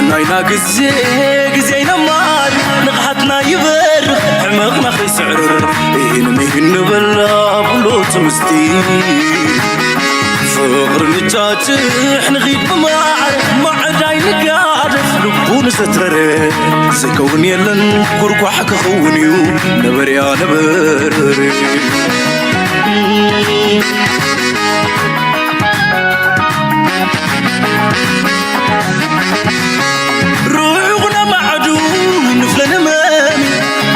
ናይና ግዜ ግዜ ይነማር ንቕሓትና ይበርኽ ሕመቕና ከይስዕርር ኢህን ምሂን ንበላ ብሎ ትምስቲ ፍቕሪ ንጫጭሕ ንኺድ ብማዕረ ማዕዳይ ንጋደፍ ልቡ ንዘትረረ ዘይከውን የለን ኩርኳሕ ክኸውን እዩ ነበርያ ነበር ርዑቕ ነማዕዱ ንፍለ ንመሚ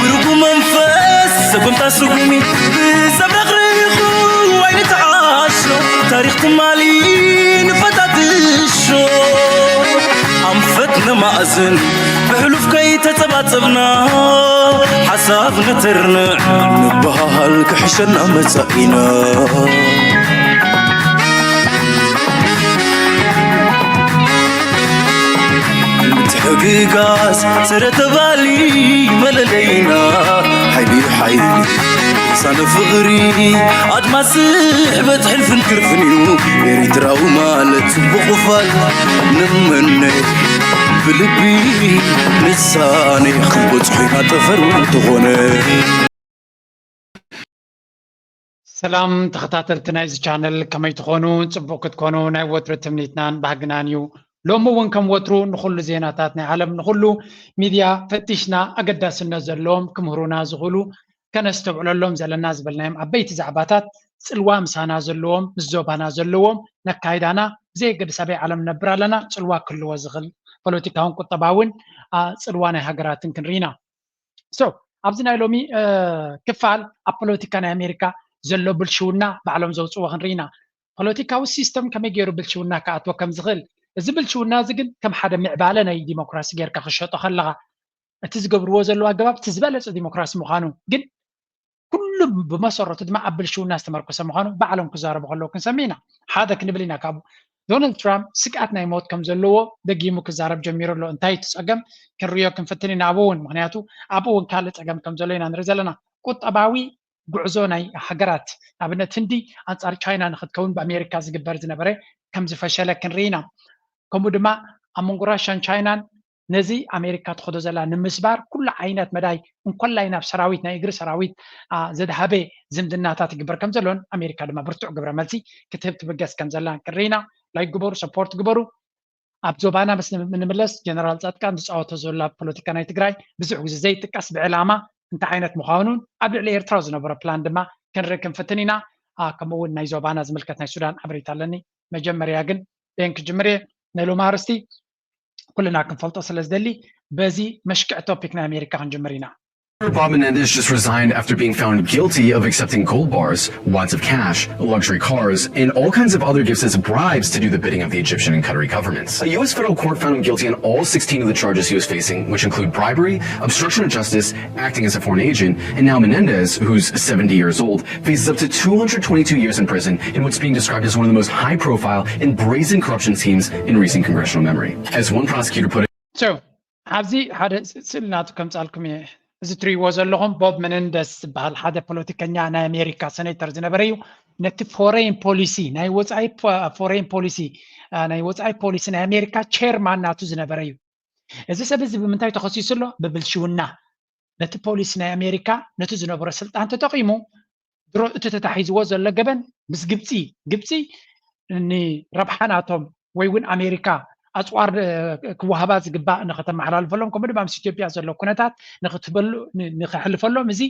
ብርጉ መንፈስ ሰጉምታ ስጉሚ ብዘብረቕርቑ ኣይንተዓሾ ታሪኽ ትማሊ ንፈታትሾ ኣንፈት ነማእዝን ብሕሉፍ ከይተጸባጸብና ሓሳብ ነተርንዕ ንበሃል ክሕሸና መጻኢና ምትሕግጋዝ ስረ ተባሊ መለለይና ሓይሊ ሓይሊ ሳነ ፍቕሪ ኣድማስ ስሕበት ሕልፍን ክርፍን እዩ ኤሪትራዊ ማለት ጽቡቕ ፋል ንምነ ብልቢ ንሳኔ ክንበጽሖ ኢና ጠፈር እንተኾነ ሰላም ተኸታተልቲ ናይዚ ቻነል ከመይ ትኾኑ? ጽቡቕ ክትኮኑ ናይ ወትሩ ትምኒትናን ባህግናን እዩ። ሎሚ እውን ከም ወትሩ ንኹሉ ዜናታት ናይ ዓለም ንኹሉ ሚድያ ፈቲሽና ኣገዳስነት ዘለዎም ክምህሩና ዝኽእሉ ከነስተውዕለሎም ዘለና ዝበልናዮም ዓበይቲ ዛዕባታት ጽልዋ ምሳና ዘለዎም ምስ ዞባና ዘለዎም ነካይዳና ብዘየገድስ ኣበይ ዓለም ንነብር ኣለና ጽልዋ ክህልዎ ዝኽእል ፖለቲካውን ቁጠባውን ጽልዋ ናይ ሃገራትን ክንርኢና። So ኣብዚ ናይ ሎሚ ክፋል ኣብ ፖለቲካ ናይ ኣሜሪካ ዘሎ ብልሽውና ባዕሎም ዘውፅዎ ክንርኢና ፖለቲካዊ ሲስተም ከመይ ገይሩ ብልሽውና ክኣትዎ ከም ዝኽእል እዚ ብልሽውና እዚ ግን ከም ሓደ ምዕባለ ናይ ዲሞክራሲ ጌርካ ክሸጦ ከለኻ እቲ ዝገብርዎ ዘለዉ ኣገባብ እቲ ዝበለፀ ዲሞክራሲ ምዃኑ ግን ኩሉ ብመሰረቱ ድማ ኣብ ብልሽውና ዝተመርኮሰ ምዃኑ ባዕሎም ክዛረቡ ከለዉ ክንሰሚ ኢና ሓደ ክንብል ኢና ካብኡ ዶናልድ ትራምፕ ስግኣት ናይ ሞት ከም ዘለዎ ደጊሙ ክዛረብ ጀሚሩ ኣሎ እንታይ እቲ ፀገም ክንሪኦ ክንፍትን ኢና ኣብኡ እውን ምክንያቱ ኣብኡ እውን ካልእ ፀገም ከም ዘሎ ኢና ንርኢ ዘለና ቁጠባዊ ጉዕዞ ናይ ሃገራት ንኣብነት ህንዲ ኣንፃር ቻይና ንክትከውን ብኣሜሪካ ዝግበር ዝነበረ ከም ዝፈሸለ ክንርኢ ኢና ከምኡ ድማ ኣብ መንጎ ራሻን ቻይናን ነዚ ኣሜሪካ ትኸዶ ዘላ ንምስባር ኩሉ ዓይነት መዳይ እንኮላይ ናብ ሰራዊት ናይ እግሪ ሰራዊት ዘድሃበ ዝምድናታት ይግበር ከም ዘሎን ኣሜሪካ ድማ ብርቱዕ ግብረ መልሲ ክትህብ ትብገስ ከም ዘላ ክንርኢና ላይክ ግበሩ ሰፖርት ግበሩ ኣብ ዞባና ምስ ንምለስ ጀነራል ፃድቃን ዝፃወቶ ዘሎ ኣብ ፖለቲካ ናይ ትግራይ ብዙሕ ግዜ ዘይጥቀስ ብዕላማ እንታይ ዓይነት ምዃኑን ኣብ ልዕሊ ኤርትራ ዝነበሮ ፕላን ድማ ክንርኢ ክንፍትን ኢና ከምኡ እውን ናይ ዞባና ዝምልከት ናይ ሱዳን ሓበሬታ ኣለኒ መጀመርያ ግን ቤን ክጅምር እየ ናይ ሎሚ ኣርስቲ ኩልና ክንፈልጦ ስለ ዝደሊ በዚ መሽቅዕ ቶፒክ ናይ ኣሜሪካ ክንጅምር ኢና Bob Menendez just resigned after being found guilty of accepting gold bars, wads of cash, luxury cars, and all kinds of other gifts as bribes to do the bidding of the Egyptian and Qatari governments. A U S federal court found him guilty on all sixteen of the charges he was facing, which include bribery, obstruction of justice, acting as a foreign agent, and now Menendez, who's seventy years old, faces up to two hundred twenty-two years in prison in what's being described as one of the most high-profile and brazen corruption schemes in recent congressional memory. As one prosecutor put it, ኣብዚ ሓደ ስእሊ ናቱ ከምፃልኩም እየ እዚ ትሪእዎ ዘለኹም ቦብ መነንደስ ዝበሃል ሓደ ፖለቲከኛ ናይ ኣሜሪካ ሰኔተር ዝነበረ እዩ ነቲ ፎሬን ፖሊሲ ናይ ወፃኢ ፎሬን ፖሊሲ ናይ ወፃኢ ፖሊሲ ናይ ኣሜሪካ ቸርማን ናቱ ዝነበረ እዩ እዚ ሰብ እዚ ብምንታይ ተኸሲሱ ኣሎ ብብልሽውና ነቲ ፖሊሲ ናይ ኣሜሪካ ነቲ ዝነበሮ ስልጣን ተጠቒሙ ድሮ እቲ ተታሒዝዎ ዘሎ ገበን ምስ ግብፂ ግብፂ ንረብሓ ናቶም ወይ እውን ኣሜሪካ ኣፅዋር ክወሃባ ዝግባእ ንክተመሓላልፈሎም ከምኡ ድማ ምስ ኢትዮጵያ ዘሎ ኩነታት ንክሕልፈሎም እዚ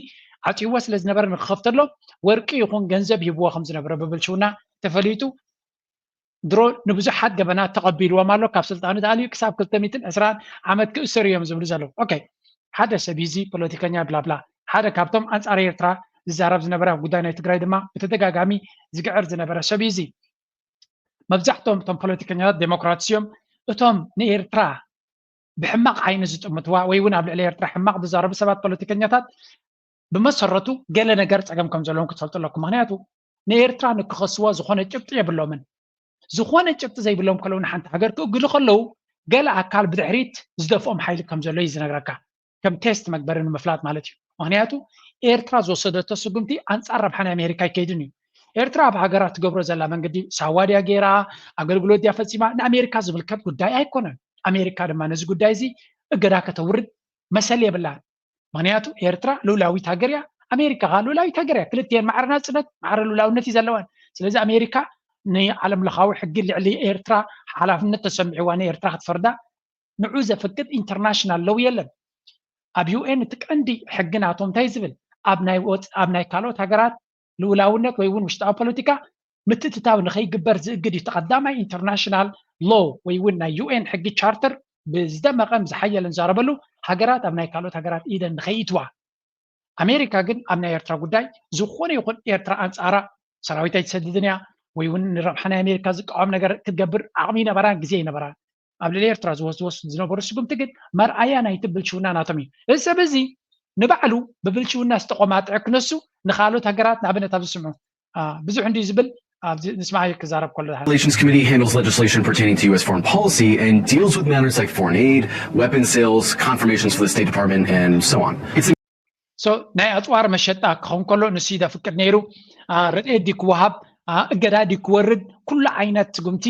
ዓፅይዎ ስለ ዝነበረ ንክከፍተሎም ወርቂ ይኹን ገንዘብ ሂብዎ ከም ዝነበረ ብብልሽውና ተፈሊጡ ድሮ ንብዙሓት ገበናት ተቐቢልዎም ኣሎ ካብ ስልጣኑ ተኣልዩ ክሳብ ክልተ ሚእትን ዕስራን ዓመት ክእሰሩ እዮም ዝብሉ ዘለዉ ኦኬ ሓደ ሰብ እዚ ፖለቲከኛ ብላብላ ሓደ ካብቶም ኣንፃር ኤርትራ ዝዛረብ ዝነበረ ኣብ ጉዳይ ናይ ትግራይ ድማ ብተደጋጋሚ ዝግዕር ዝነበረ ሰብ እዚ መብዛሕትኦም እቶም ፖለቲከኛታት ዴሞክራት እዮም እቶም ንኤርትራ ብሕማቕ ዓይኒ ዝጥምትዋ ወይ እውን ኣብ ልዕሊ ኤርትራ ሕማቕ ዝዛረቡ ሰባት ፖለቲከኛታት ብመሰረቱ ገለ ነገር ፀገም ከም ዘለዎም ክትፈልጡ ኣለኩም ምክንያቱ ንኤርትራ ንክኸስዋ ዝኾነ ጭብጢ የብሎምን ዝኾነ ጭብጢ ዘይብሎም ከለዉ ንሓንቲ ሃገር ክእግዱ ከለዉ ገለ ኣካል ብድሕሪት ዝደፍኦም ሓይሊ ከም ዘሎ እዩ ዝነግረካ ከም ቴስት መግበሪ ንምፍላጥ ማለት እዩ ምክንያቱ ኤርትራ ዝወሰደቶ ስጉምቲ ኣንፃር ረብሓ ናይ ኣሜሪካ ኣይከይድን እዩ ኤርትራ ኣብ ሃገራ ትገብሮ ዘላ መንገዲ ሳዋ ድያ ገይራ ኣገልግሎት ድያ ፈፂማ ንኣሜሪካ ዝምልከት ጉዳይ ኣይኮነን ኣሜሪካ ድማ ነዚ ጉዳይ እዚ እገዳ ከተውርድ መሰል የብላን። ምክንያቱ ኤርትራ ልኡላዊት ሃገር እያ፣ ኣሜሪካ ከዓ ልኡላዊት ሃገር እያ። ክልቲኤን ማዕረ ናፅነት፣ ማዕረ ልኡላውነት እዩ ዘለዋን። ስለዚ ኣሜሪካ ንዓለም ለኻዊ ሕጊ ልዕሊ ኤርትራ ሓላፍነት ተሰሚዕዋ ንኤርትራ ክትፈርዳ ንዑ ዘፍቅድ ኢንተርናሽናል ለው የለን። ኣብ ዩ ኤን እቲ ቀንዲ ሕጊ ናቶም እንታይ ዝብል? ኣብ ናይ ካልኦት ሃገራት ልኡላውነት ወይ እውን ውሽጣዊ ፖለቲካ ምትእትታው ንኸይግበር ዝእግድ እዩ። እቲ ቀዳማይ ኢንተርናሽናል ሎ ወይ እውን ናይ ዩ ኤን ሕጊ ቻርተር ብዝደመቐን ዝሓየለን ዝዛረበሉ ሃገራት ኣብ ናይ ካልኦት ሃገራት ኢደን ንኸይእትዋ። ኣሜሪካ ግን ኣብ ናይ ኤርትራ ጉዳይ ዝኾነ ይኹን ኤርትራ ኣንፃራ ሰራዊት ኣይትሰድድን እያ ወይ እውን ንረብሓ ናይ ኣሜሪካ ዝቃወም ነገር ክትገብር ዓቕሚ ይነበራን ግዜ ይነበራን። ኣብ ልዕሊ ኤርትራ ዝወስድዎ ዝነበሩ ስጉምቲ ግን መርኣያ ናይቲ ብልሽውና ናቶም እዩ። እዚ ሰብ እዚ ንባዕሉ ብብልሽውና ዝተቆማጥዐ ክነሱ ንካልኦት ሃገራት ንኣብነት ኣብዚ ስምዑ ብዙሕ እንድዩ ዝብል ኣብዚ ንስማዓዮ ክዛረብ ከሎ። Relations Committee handles legislation pertaining to U S foreign policy and deals with matters like foreign aid, weapons sales, confirmations for the State Department, and so on. It's so ናይ ኣፅዋር መሸጣ ክኸውን ከሎ ንሱ ዘፍቅድ ነይሩ። ረድኤት ድዩ ክወሃብ፣ እገዳ ድዩ ክወርድ፣ ኩሉ ዓይነት ስጉምቲ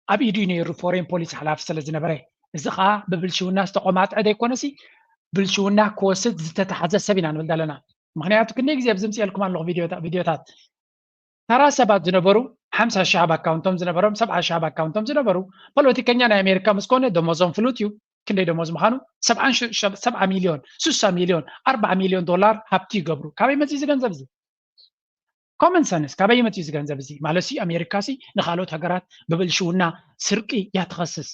ኣብ ኢዱ እዩ ነይሩ፣ ፎሬን ፖሊሲ ሓላፊ ስለ ዝነበረ። እዚ ከዓ ብብልሽውና ዝተቆማጥዐ ዘይኮነሲ ብልሽውና ክወስድ ዝተታሕዘ ሰብ ኢና ንብል ዘለና። ምክንያቱ ክንደይ ግዜ ኣብዚ ምፅኤልኩም ኣለኹ ቪድዮታት፣ ተራ ሰባት ዝነበሩ ሓምሳ ሺህ ኣብ ኣካውንቶም ዝነበሮም፣ ሰብዓ ሺህ ኣብ ኣካውንቶም ዝነበሩ ፖለቲከኛ ናይ ኣሜሪካ ምስ ኮነ ደሞዞም ፍሉጥ እዩ። ክንደይ ደሞዝ ምዃኑ ሰብዓ ሚልዮን፣ ሱሳ ሚልዮን፣ ኣርባዓ ሚልዮን ዶላር ሃብቲ ይገብሩ። ካበይ መፅኡ እዚ ገንዘብ እዚ? ኮመን ሰንስ ካበይ መፅኡ እዚ ገንዘብ እዚ? ማለት ሲ ኣሜሪካ ሲ ንካልኦት ሃገራት ብብልሽውና ስርቂ እያ ትኸስስ።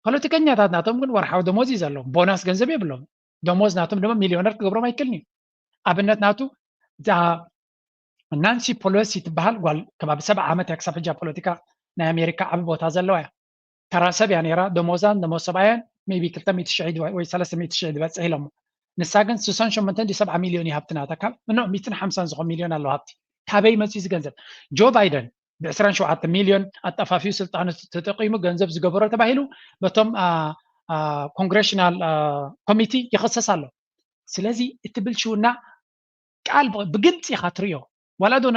ፖለቲከኛታት ናቶም ግን ወርሓዊ ደሞዝ እዩ ዘለዎም፣ ቦናስ ገንዘብ የብሎም። ደሞዝ ናቶም ድማ ሚልዮነር ክገብሮም ኣይክልን እዩ። ኣብነት ናቱ እዛ ናንሲ ፖሎሲ ትበሃል ጓል ከባቢ ሰብዓ ዓመት እያ ክሳብ ሕጂ ኣብ ፖለቲካ ናይ ኣሜሪካ ዓቢ ቦታ ዘለዋ እያ። ተራ ሰብ እያ ነይራ። ደሞዛን ደሞዝ ሰብኣያን maybe ክልተ ሚእቲ ሽሕ ወይ ሰለስተ ሚእቲ ሽሕ ዝበፅሕ ኢሎሞ። ንሳ ግን ስሳን ሸሞንተን ድዩ ሰብዓ ሚልዮን እዩ ሃብቲ ናታ። ካብ ምኖ ሚእትን ሓምሳን ዝኾን ሚልዮን ኣለዎ ሃብቲ። ካበይ መፅኡ እዚ ገንዘብ? ጆ ባይደን ብዕስራን ሸውዓተን ሚልዮን ኣጠፋፊኡ ስልጣኑ ተጠቂሙ ገንዘብ ዝገበሮ ተባሂሉ በቶም ኮንግሬሽናል ኮሚቲ ይኸሰስ ኣሎ። ስለዚ እቲ ብልሽውና ቃል ብግልፂ ኢኻ ትሪኦ። ዋላ ዶ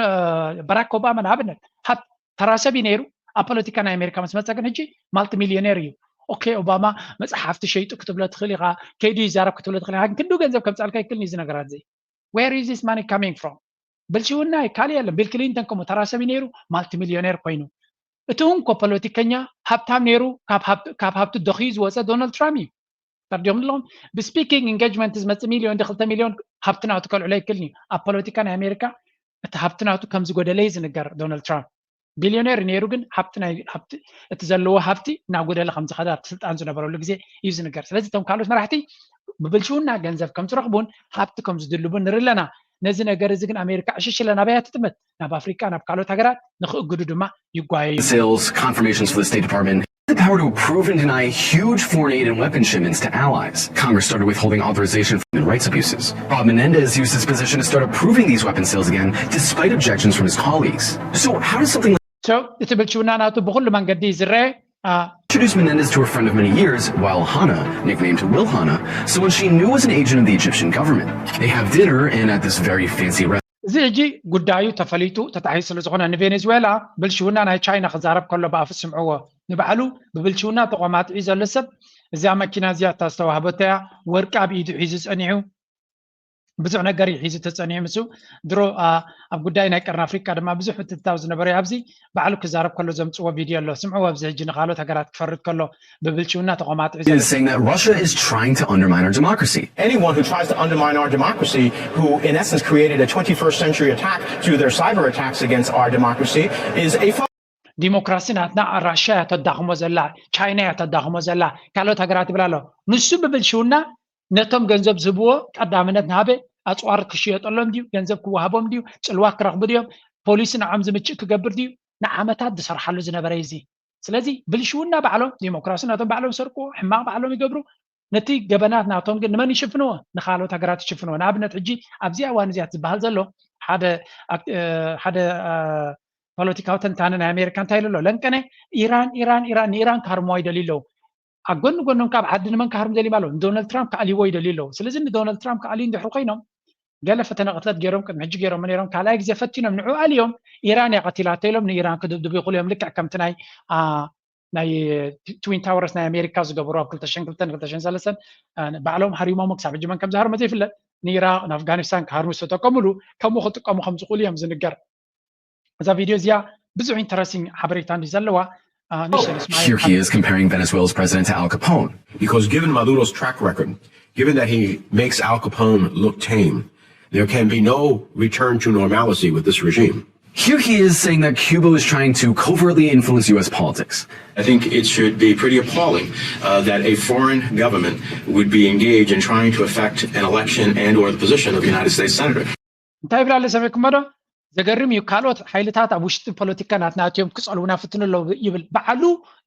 በራክ ኦባማ ንኣብነት ሃብ ተራሰብ እዩ ነይሩ ኣብ ፖለቲካ ናይ ኣሜሪካ ምስ መፀ ግን ሕጂ ማልቲ ሚልዮኔር እዩ። ኦኬ ኦባማ መፅሓፍቲ ሸይጡ ክትብሎ ትኽእል ኢኻ፣ ከይዱ ይዛረብ ክትብሎ ትኽእል ኢኻ። ግን ክንዱ ገንዘብ ከምፃልካ ይክልን እዩ እዚ ነገራት እዚ። Where is this money coming from? ብልሽውና ካልእ የለን። ቢል ክሊንተን ከምኡ ተራሰብ እዩ ነይሩ ማልቲ ሚልዮኔር ኮይኑ። እቲ እንኮ ፖለቲከኛ ሃብታም ነይሩ ካብ ሃብቱ ደኽዩ ዝወፀ ዶናልድ ትራምፕ እዩ። ተርዲኦም ኣለኹም ብስፒኪንግ ኢንጌጅመንት ዝመፅእ ሚልዮን ዲ ክልተ ሚልዮን ሃብቲ ናቱ ከልዕሎ ኣይክልን እዩ። ኣብ ፖለቲካ ናይ ኣሜሪካ እቲ ሃብቲ ናቱ ከም ዝጎደለ እዩ ዝንገር። ዶናልድ ትራምፕ ቢልዮኔር ነይሩ ግን ሃብቲ ናይ ሃብቲ እቲ ዘለዎ ሃብቲ እናጎደለ ከም ዝኸደ ኣብቲ ስልጣን ዝነበረሉ ግዜ እዩ ዝንገር። ስለዚ እቶም ካልኦት መራሕቲ ብብልሽውና ገንዘብ ከም ዝረኽቡን ሃብቲ ከም ዝድልቡን ንርኢ ኣለና። ነዚ ነገር እዚ ግን ኣሜሪካ ዕሽሽ ኢለን ኣበይ እያ ትጥምት? ናብ ኣፍሪቃ ናብ ካልኦት ሃገራት ንክእግዱ ድማ ይጓየዩ። Sales, confirmations for the State Department, the power to approve and deny huge foreign aid and weapons shipments to allies. Congress started withholding authorization for human rights abuses. Bob Menendez used his position to start approving these weapons sales again, despite objections from his colleagues. So how does something like So እቲ ብልሽውና ናቱ ብኩሉ መንገዲ ይዝረአ። Introduced Menendez to a friend of many years, Wael Hanna, nicknamed Will Hanna, someone she knew was an agent of the Egyptian government. They have dinner, and at this very fancy restaurant. እዚ ሕጂ ጉዳዩ ተፈሊጡ ተታሒዙ ስለ ዝኾነ ንቬኔዙዌላ ብልሽውና ናይ ቻይና ክዛረብ ከሎ ብኣፉ ስምዕዎ። ንባዕሉ ብብልሽውና ተቆማጢዑ ዘሎ ሰብ እዚኣ መኪና እዚኣ እታ ዝተዋህበቶ እያ፣ ወርቂ ኣብ ኢዱ ሒዙ ጸኒሑ ብዙሕ ነገር እዩ ሒዙ ተጸኒሑ። ምስ ድሮ ኣብ ጉዳይ ናይ ቀርኒ ኣፍሪቃ ድማ ብዙሕ ምትእትታው ዝነበረ እዩ። ኣብዚ ባዕሉ ክዛረብ ከሎ ዘምጽዎ ቪድዮ ኣሎ፣ ስምዕዎ። ኣብዚ ሕጂ ንኻልኦት ሃገራት ክፈርድ ከሎ ብብልሽውና ተቆማጢዑ ዘሎ is saying that Russia is trying to undermine our democracy. Anyone who tries to undermine our democracy, who in essence created a twenty-first century attack through their cyber attacks against our democracy, is a foe. ዲሞክራሲ ናትና ራሽያ እያ ተዳኽሞ ዘላ፣ ቻይና እያ ተዳኽሞ ዘላ፣ ካልኦት ሃገራት ይብል ኣሎ። ንሱ ብብልሽውና ነቶም ገንዘብ ዝህብዎ ቀዳምነት ንሃበ ኣፅዋር ክሽየጠሎም ድዩ? ገንዘብ ክወሃቦም ድዩ? ፅልዋ ክረኽቡ ድዮም? ፖሊሲ ንዖም ዝምችእ ክገብር ድዩ? ንዓመታት ዝሰርሓሉ ዝነበረ እዩ እዚ። ስለዚ ብልሽውና ባዕሎም ዲሞክራሲ ናቶም ባዕሎም ይሰርቅዎ፣ ሕማቕ ባዕሎም ይገብሩ። ነቲ ገበናት ናቶም ግን ንመን ይሽፍንዎ? ንኻልኦት ሃገራት ይሽፍንዎ። ንኣብነት ሕጂ ኣብዚ እዋን እዚኣ ዝበሃል ዘሎ ሓደ ሓደ ፖለቲካዊ ተንታኒ ናይ ኣሜሪካ እንታይ ኢሉ ኣሎ? ለንቀነ ኢራን ኢራን ኢራን ንኢራን ክሃርምዋ ይደልዩ ኣለዉ። ኣብ ጎኒ ጎኖም ካብ ዓዲ ንመን ክሃርም ደልዮም ኣለዉ? ንዶናልድ ትራምፕ ክኣልይዎ ይደልዩ ኣለዉ። ስለዚ ንዶናልድ ትራምፕ ክኣልዩ እንድሕር ኮይኖም ገለ ፈተነ ቅትለት ገይሮም ቅድሚ ሕጂ ገይሮም ነይሮም ካልኣይ ግዜ ፈቲኖም ንዑ ኣልዮም ኢራን እያ ቀቲላቶ ኢሎም ንኢራን ክድብድቡ ይኽእሉ እዮም። ልክዕ ከምቲ ናይ ናይ ትዊን ታወርስ ናይ ኣሜሪካ ዝገበሩ ኣብ ክልተ ሽሕን ክልተን ክልተ ሽሕን ሰለስተን ባዕሎም ሃሪሞም ክሳብ ሕጂ መን ከም ዝሃርሞ ዘይፍለጥ፣ ንኢራቅ ንኣፍጋኒስታን ክሃርሙ ዝተጠቀሙሉ ከምኡ ክጥቀሙ ከም ዝኽእሉ እዮም ዝንገር። እዛ ቪድዮ እዚኣ ብዙሕ ኢንተረስቲንግ ሓበሬታ እንዲ ዘለዋ ንሸ Here he is comparing Venezuela's president to Al Capone. Because given Maduro's track record, given that he makes Al Capone look tame, there can be no return to normalcy with this regime. Here he is saying that Cuba was trying to covertly influence U S politics. I think it should be pretty appalling uh, that a foreign government would be engaged in trying to affect an election and or the position of a United States senator. እንታይ ይብላለ ሰበክሞ ዶ? ዘገርም እዩ። ካልኦት ሓይልታት ኣብ ውሽጢ ፖለቲካ ናትና ኣትዮም ክፀልውና ፍትኑ ኣለዉ ይብል። ባዕሉ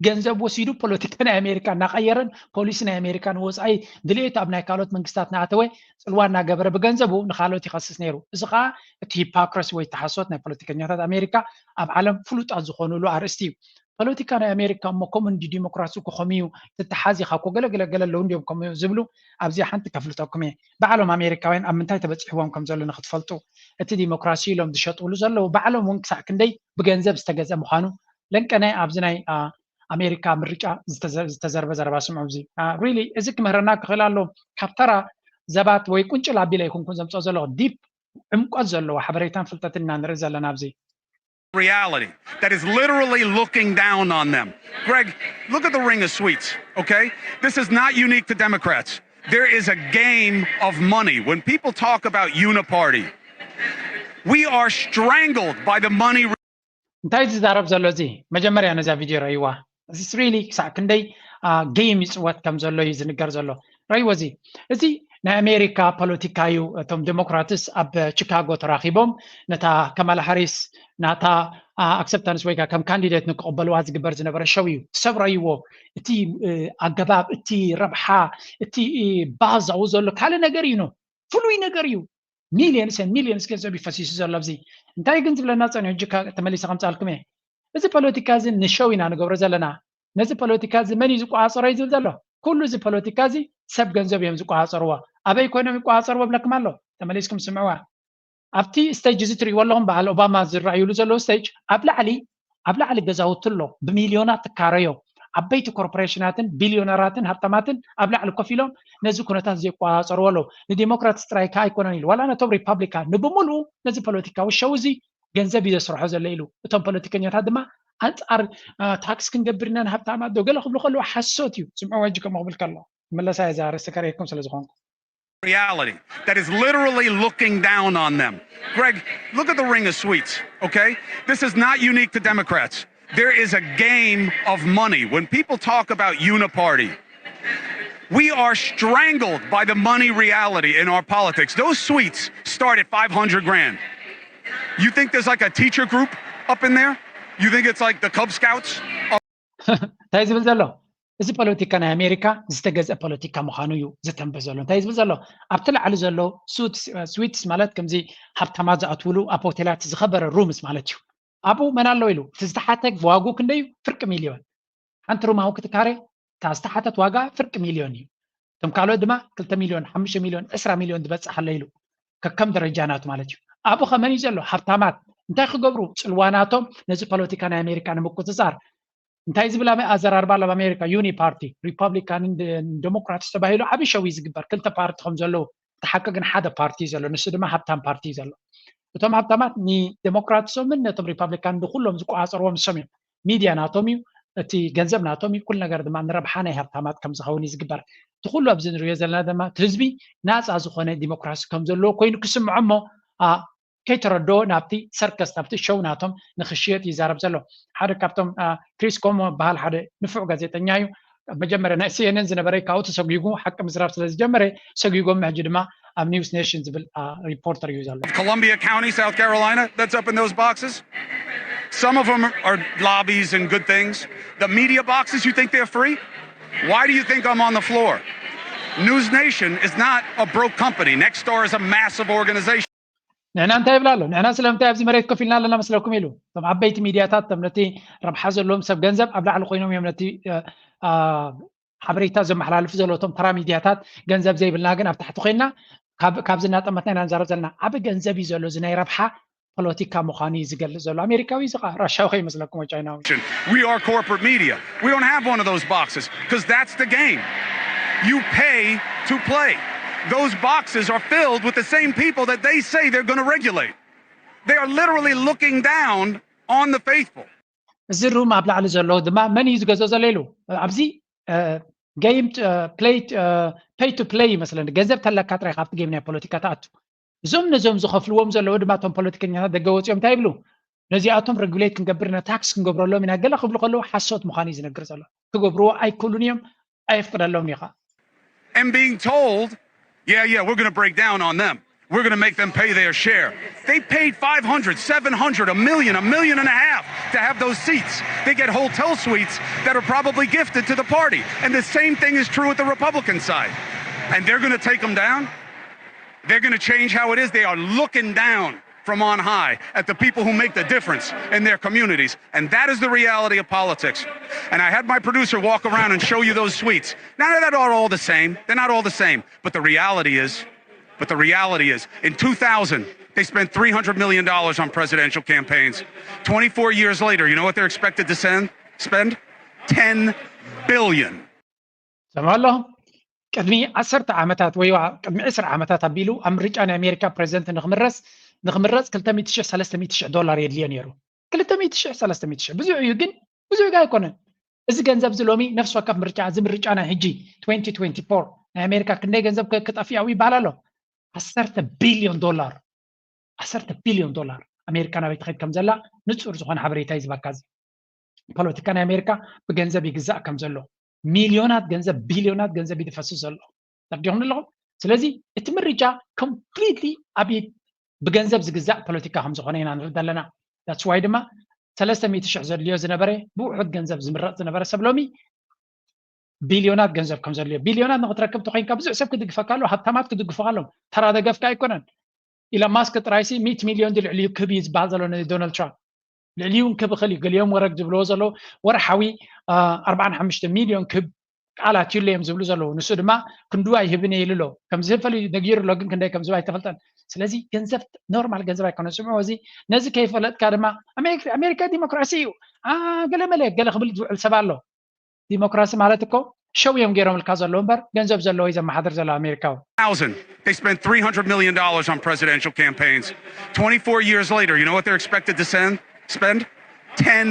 ገንዘብ ወሲዱ ፖለቲካ ናይ ኣሜሪካ እናቀየረን ፖሊሲ ናይ ኣሜሪካ ንወፃኢ ድሌት ኣብ ናይ ካልኦት መንግስታት እናኣተወ ፅልዋ እናገበረ ብገንዘቡ ንካልኦት ይኸስስ ነይሩ። እዚ ከዓ እቲ ሂፓክረሲ ወይ ተሓሶት ናይ ፖለቲከኛታት ኣሜሪካ ኣብ ዓለም ፍሉጣት ዝኾኑሉ ኣርእስቲ እዩ። ፖለቲካ ናይ ኣሜሪካ እሞ ከምኡ እንዲ ዲሞክራሲ እኮ ከምኡ እዩ፣ ትተሓዝ ኢኻ እኮ፣ ገለ ገለ ገለ ኣለዉ እንዲዮም ከምኡ ዝብሉ። ኣብዚኣ ሓንቲ ከፍልጠኩም እየ። ባዕሎም ኣሜሪካውያን ኣብ ምንታይ ተበፂሕዎም ከም ዘሎ ንክትፈልጡ፣ እቲ ዲሞክራሲ ኢሎም ዝሸጥሉ ዘለዉ ባዕሎም እውን ክሳዕ ክንደይ ብገንዘብ ዝተገዝአ ምዃኑ ለንቀነ ኣብዚ ናይ ኣሜሪካ ምርጫ ዝተዘርበ ዘረባ ስምዑ። እዚ ሪሊ እዚ ክምህረና ክኽእል ኣሎ። ካብ ተራ ዘባት ወይ ቁንጭል ኣቢለ ኣይኮንኩን ዘምፅኦ ዘለኹ፣ ዲፕ ዕምቆት ዘለዎ ሓበሬታን ፍልጠትን ኢና ንርኢ ዘለና ኣብዚ። Reality that is literally looking down on them. Greg, look at the ring of sweets, okay? This is not unique to Democrats. There is a game of money. When people talk about uniparty, we are strangled by the money. እንታይ ዝዛረብ ዘሎ እዚ? መጀመርያ ነዛ ቪድዮ ረይዋ። እዚ ሪሊ ክሳዕ ክንደይ ጌም ይፅወት ከም ዘሎ እዩ ዝንገር ዘሎ። ረይዎ እዚ እዚ ናይ ኣሜሪካ ፖለቲካ እዩ። እቶም ዴሞክራትስ ኣብ ቺካጎ ተራኺቦም ነታ ከማላ ሃሪስ ናታ ኣክሰፕታንስ ወይ ከዓ ከም ካንዲዴት ንክቕበልዋ ዝግበር ዝነበረ ሸው እዩ። ሰብ ረይዎ። እቲ ኣገባብ፣ እቲ ረብሓ፣ እቲ ባዝ ኣብኡ ዘሎ ካልእ ነገር እዩ። ፍሉይ ነገር እዩ። ሚሊየንስ ሚሊየንስ ገንዘብ እዩ ፈሲሱ ዘሎ ኣብዚ። እንታይ ግን ዝብለና ፀኒሑ ሕጂ ተመሊሰ ከምፃልኩም እየ። እዚ ፖለቲካ እዚ ንሸው ኢና ንገብሮ ዘለና። ነዚ ፖለቲካ እዚ መን እዩ ዝቆፃፀሮ እዩ ዝብል ዘሎ? ኩሉ እዚ ፖለቲካ እዚ ሰብ ገንዘብ እዮም ዝቆፃፀርዎ። ኣበይ ኮይኖም ይቆፃፀርዎ ብለኩም ኣሎ። ተመሊስኩም ስምዕዋ። ኣብቲ ስቴጅ እዚ ትርእይዎ ኣለኹም፣ በዓል ኦባማ ዝረኣዩሉ ዘለዉ ስቴጅ ኣብ ላዕሊ ኣብ ላዕሊ ገዛውቲ ኣሎ፣ ብሚልዮናት ትካረዮ ዓበይቲ ኮርፖሬሽናትን ቢልዮነራትን ሃብታማትን ኣብ ላዕሊ ኮፍ ኢሎም ነዚ ኩነታት ዘይቆፃፀርዎ ኣለዉ። ንዲሞክራትስ ጥራይ ከዓ ኣይኮነን ኢሉ ዋላ ነቶም ሪፓብሊካን ንብምልኡ ነዚ ፖለቲካዊ ሸው እዚ ገንዘብ እዩ ዘስርሖ ዘሎ ኢሉ። እቶም ፖለቲከኛታት ድማ ኣንፃር ታክስ ክንገብር ኢና ንሃብታማት ዶ ገለ ክብሉ ከለዉ ሓሶት እዩ። ስምዕዎ ሕጂ ከምኡ ክብል ከሎ መለሳ እየ ዛረስቲ ከርእየኩም ስለ ዝኾንኩ። reality that is literally looking down on them. Greg, look at the ring of sweets, okay? This is not unique to Democrats. There is a game of money. When people talk about uniparty, we are strangled by the money reality in our politics. Those sweets start at five hundred grand. You think there's like a teacher group up in there? You think it's like the Cub Scouts? እንታይ ዝብል ዘሎ? እዚ ፖለቲካ ናይ ኣሜሪካ ዝተገዝአ ፖለቲካ ምዃኑ እዩ ዝተንበ ዘሎ። እንታይ ዝብል ዘሎ? ኣብቲ ላዕሊ ዘሎ ስዊትስ ማለት ከምዚ ሃብታማት ዝኣትውሉ ኣብ ሆቴላት ዝኸበረ ሩምስ ማለት እዩ። ኣብኡ መን ኣሎ ኢሉ እቲ ዝተሓተ ዋጉ ክንደይ እዩ? ፍርቂ ሚልዮን። ሓንቲ ሩም ኣብኡ ክትካረ እታ ዝተሓተት ዋጋ ፍርቂ ሚልዮን እዩ። እቶም ካልኦት ድማ ክልተ ሚልዮን፣ ሓሙሽተ ሚልዮን፣ ዕስራ ሚልዮን ዝበፅሕ ኣሎ ኢሉ ከከም ደረጃ ናቱ ማለት እዩ። ኣብኡ ከመን እዩ ዘሎ? ሃብታማት እንታይ ክገብሩ? ፅልዋ ናቶም ነዚ ፖለቲካ ናይ ኣሜሪካ ንምቁፅፃር እንታይ ዝብል ኣዘራርባ ኣሎ ኣብ ኣሜሪካ? ዩኒ ፓርቲ ሪፐብሊካንን ዴሞክራትስ ተባሂሉ ዓብዪ ሸው እዩ ዝግበር። ክልተ ፓርቲ ከም ዘለዉ እቲ ሓቂ ግን ሓደ ፓርቲ እዩ ዘሎ፣ ንሱ ድማ ሃብታም ፓርቲ እዩ ዘሎ። እቶም ሃብታማት ንዴሞክራትሶምን ነቶም ሪፐብሊካን ንኩሎም ዝቆፃፀርዎም ንሶም እዮም። ሚድያ ናቶም እዩ፣ እቲ ገንዘብ ናቶም እዩ፣ ኩሉ ነገር ድማ ንረብሓ ናይ ሃብታማት ከም ዝኸውን እዩ ዝግበር። እቲ ኩሉ ኣብዚ ንሪኦ ዘለና ድማ እቲ ህዝቢ ናፃ ዝኾነ ዲሞክራሲ ከም ዘለዎ ኮይኑ ክስምዖ እሞ ከይተረድኦ ናብቲ ሰርከስ ናብቲ ሸው ናቶም ንክሽየጥ ይዛረብ ዘሎ። ሓደ ካብቶም ክሪስ ኮሞ በሃል ሓደ ንፉዕ ጋዜጠኛ እዩ። መጀመርያ ናይ ሲኤንኤን ዝነበረ ካብኡ ተሰጒጉ ሓቂ ምዝራብ ስለ ዝጀመረ ሰጒጎም ሕጂ ድማ ኣብ ኒውስ ኔሽን ዝብል ሪፖርተር እዩ ዘሎ። Columbia County, South Carolina, that's up in those boxes. Some of them are lobbies and good things. The media boxes, you think they're free? Why do you think I'm on the floor? News Nation is not a broke company. Nexstar is a massive organization. ንሕና እንታይ ይብላ ኣሎ? ንሕና ስለምንታይ ኣብዚ መሬት ኮፍ ኢልና ኣለና መስለኩም ኢሉ። እቶም ዓበይቲ ሚድያታት እቶም ነቲ ረብሓ ዘለዎም ሰብ ገንዘብ ኣብ ላዕሊ ኮይኖም እዮም ነቲ ሓበሬታ ዘመሓላልፉ ዘለዉ። እቶም ተራ ሚድያታት ገንዘብ ዘይብልና ግን ኣብ ታሕቲ ኮይንና ካብዚ እናጠመትና ኢና ንዛረብ ዘለና። ዓቢ ገንዘብ እዩ ዘሎ እዚ ናይ ረብሓ ፖለቲካ ምዃኑ እዩ ዝገልጽ ዘሎ። ኣሜሪካዊ እዚ ኸዓ ራሻዊ ከይመስለኩም ወይ ቻይናዊ። We are corporate media. We don't have one of those boxes because that's the game. You pay to play. Those boxes are filled with the same people that they say they're going to regulate. They are literally looking down on the faithful. እዚ ሩም ኣብ ላዕሊ ዘሎ ድማ መን እዩ ዝገዝኦ ዘሎ ኢሉ ኣብዚ game play pay to play ይመስለኒ። ገንዘብ ተለካ ጥራይ ካብቲ ጌም ናይ ፖለቲካ ትኣቱ። እዞም ነዞም ዝኸፍልዎም ዘለዉ ድማ እቶም ፖለቲከኛታት ደገ ወፂኦም እንታይ ይብሉ? ነዚኣቶም regulate ክንገብር ኢና፣ ታክስ ክንገብረሎም ኢና ገለ ክብሉ ከለዉ ሓሶት ምዃኑ እዩ ዝነግር ዘሎ። ክገብርዎ ኣይክእሉን እዮም፣ ኣየፍቅደሎም እዩ ከዓ። And being told, yeah, yeah, we're going to break down on them. We're going to make them pay their share. They paid five hundred, seven hundred, a million, a million and a half to have those seats. They get hotel suites that are probably gifted to the party. And the same thing is true with the Republican side. And they're going to take them down. They're going to change how it is. They are looking down from on high at the people who make the difference in their communities. And that is the reality of politics. And I had my producer walk around and show you those suites. Now, they're not all the same. They're not all the same. But the reality is, but the reality is, in two thousand, they spent three hundred million dollars on presidential campaigns. Twenty-four years later, you know what they're expected to send, spend? Ten billion. ሰምዖ ኣለኹም። ቅድሚ ዓሰርተ ዓመታት ወይ ቅድሚ ዕስራ ዓመታት ኣቢሉ ኣብ ምርጫ ናይ ኣሜሪካ ፕሬዚደንት ንክምረስ ንክምረፅ ክልተ ሚእቲ ሽሕ ሰለስተ ሚእቲ ሽሕ ዶላር የድልዮ ነይሩ። ክልተ ሚእቲ ሽሕ ሰለስተ ሚእቲ ሽሕ ብዙሕ እዩ፣ ግን ብዙሕ ጋ ኣይኮነን። እዚ ገንዘብ እዚ ሎሚ ነፍሲ ወከፍ ምርጫ፣ እዚ ምርጫ ናይ ሕጂ twenty twenty-four ናይ ኣሜሪካ ክንደይ ገንዘብ ክጠፍእ ይበሃል ኣሎ? ዓሰርተ ቢልዮን ዶላር። ዓሰርተ ቢልዮን ዶላር ኣሜሪካ ናበይ ትኸይድ ከም ዘላ ንጹር ዝኾነ ሓበሬታ እዩ ዝበካ። እዚ ፖለቲካ ናይ ኣሜሪካ ብገንዘብ ይግዛእ ከም ዘሎ፣ ሚልዮናት ገንዘብ፣ ቢልዮናት ገንዘብ እዩ ዝፈስስ ዘሎ። ተረዲኹም ኣለኹም? ስለዚ እቲ ምርጫ completely ኣብ ኢድ ብገንዘብ ዝግዛእ ፖለቲካ ከም ዝኾነ ኢና ንርዳ ኣለና። That's why ድማ ሰለስተ ሚእቲ ሽሕ ዘድልዮ ዝነበረ ብውሑድ ገንዘብ ዝምረፅ ዝነበረ ሰብ ሎሚ ቢልዮናት ገንዘብ ከም ዘድልዮ፣ ቢልዮናት ንክትረክብ ተኮይንካ ብዙሕ ሰብ ክድግፈካ ኣሎ፣ ሃብታማት ክድግፉካ ኣለዎም። ተራ ደገፍካ ኣይኮነን። ኢሎን ማስክ ጥራይሲ ሚእቲ ሚልዮን ድዩ ልዕሊኡ ክህብ እዩ ዝበሃል ዘሎ ንዶናልድ ትራምፕ። ልዕሊኡ እውን ክህብ ይኽእል እዩ። ገሊኦም ወረግ ዝብልዎ ዘለዉ ወርሓዊ ኣርባዓን ሓሙሽተ ሚልዮን ክህብ ቃል ኣትዩሉ እዮም ዝብሉ ዘለዉ። ንሱ ድማ ክንድኡ ኣይህብን እየ ኢሉ ኣሎ። ከም ዝህብ ፈሊዩ ነጊሩ ኣሎ፣ ግን ክንደይ ከም ዝህብ ኣይተፈልጠን። ስለዚ ገንዘብ ኖርማል ገንዘብ ኣይኮነን። ስምዑ፣ እዚ ነዚ ከይፈለጥካ ድማ ኣሜሪካ ዲሞክራሲ እዩ ገለመለ ገለ ክብል ዝውዕል ሰብ ኣሎ። ዲሞክራሲ ማለት እኮ ሸው እዮም ገይሮምልካ ዘለዉ እምበር ገንዘብ ዘለዎ እዩ ዘመሓድር ዘሎ ኣሜሪካዊ። Thousand. They spent three hundred million dollars on presidential campaigns. Twenty-four years later, you know what they're expected to send, spend? Ten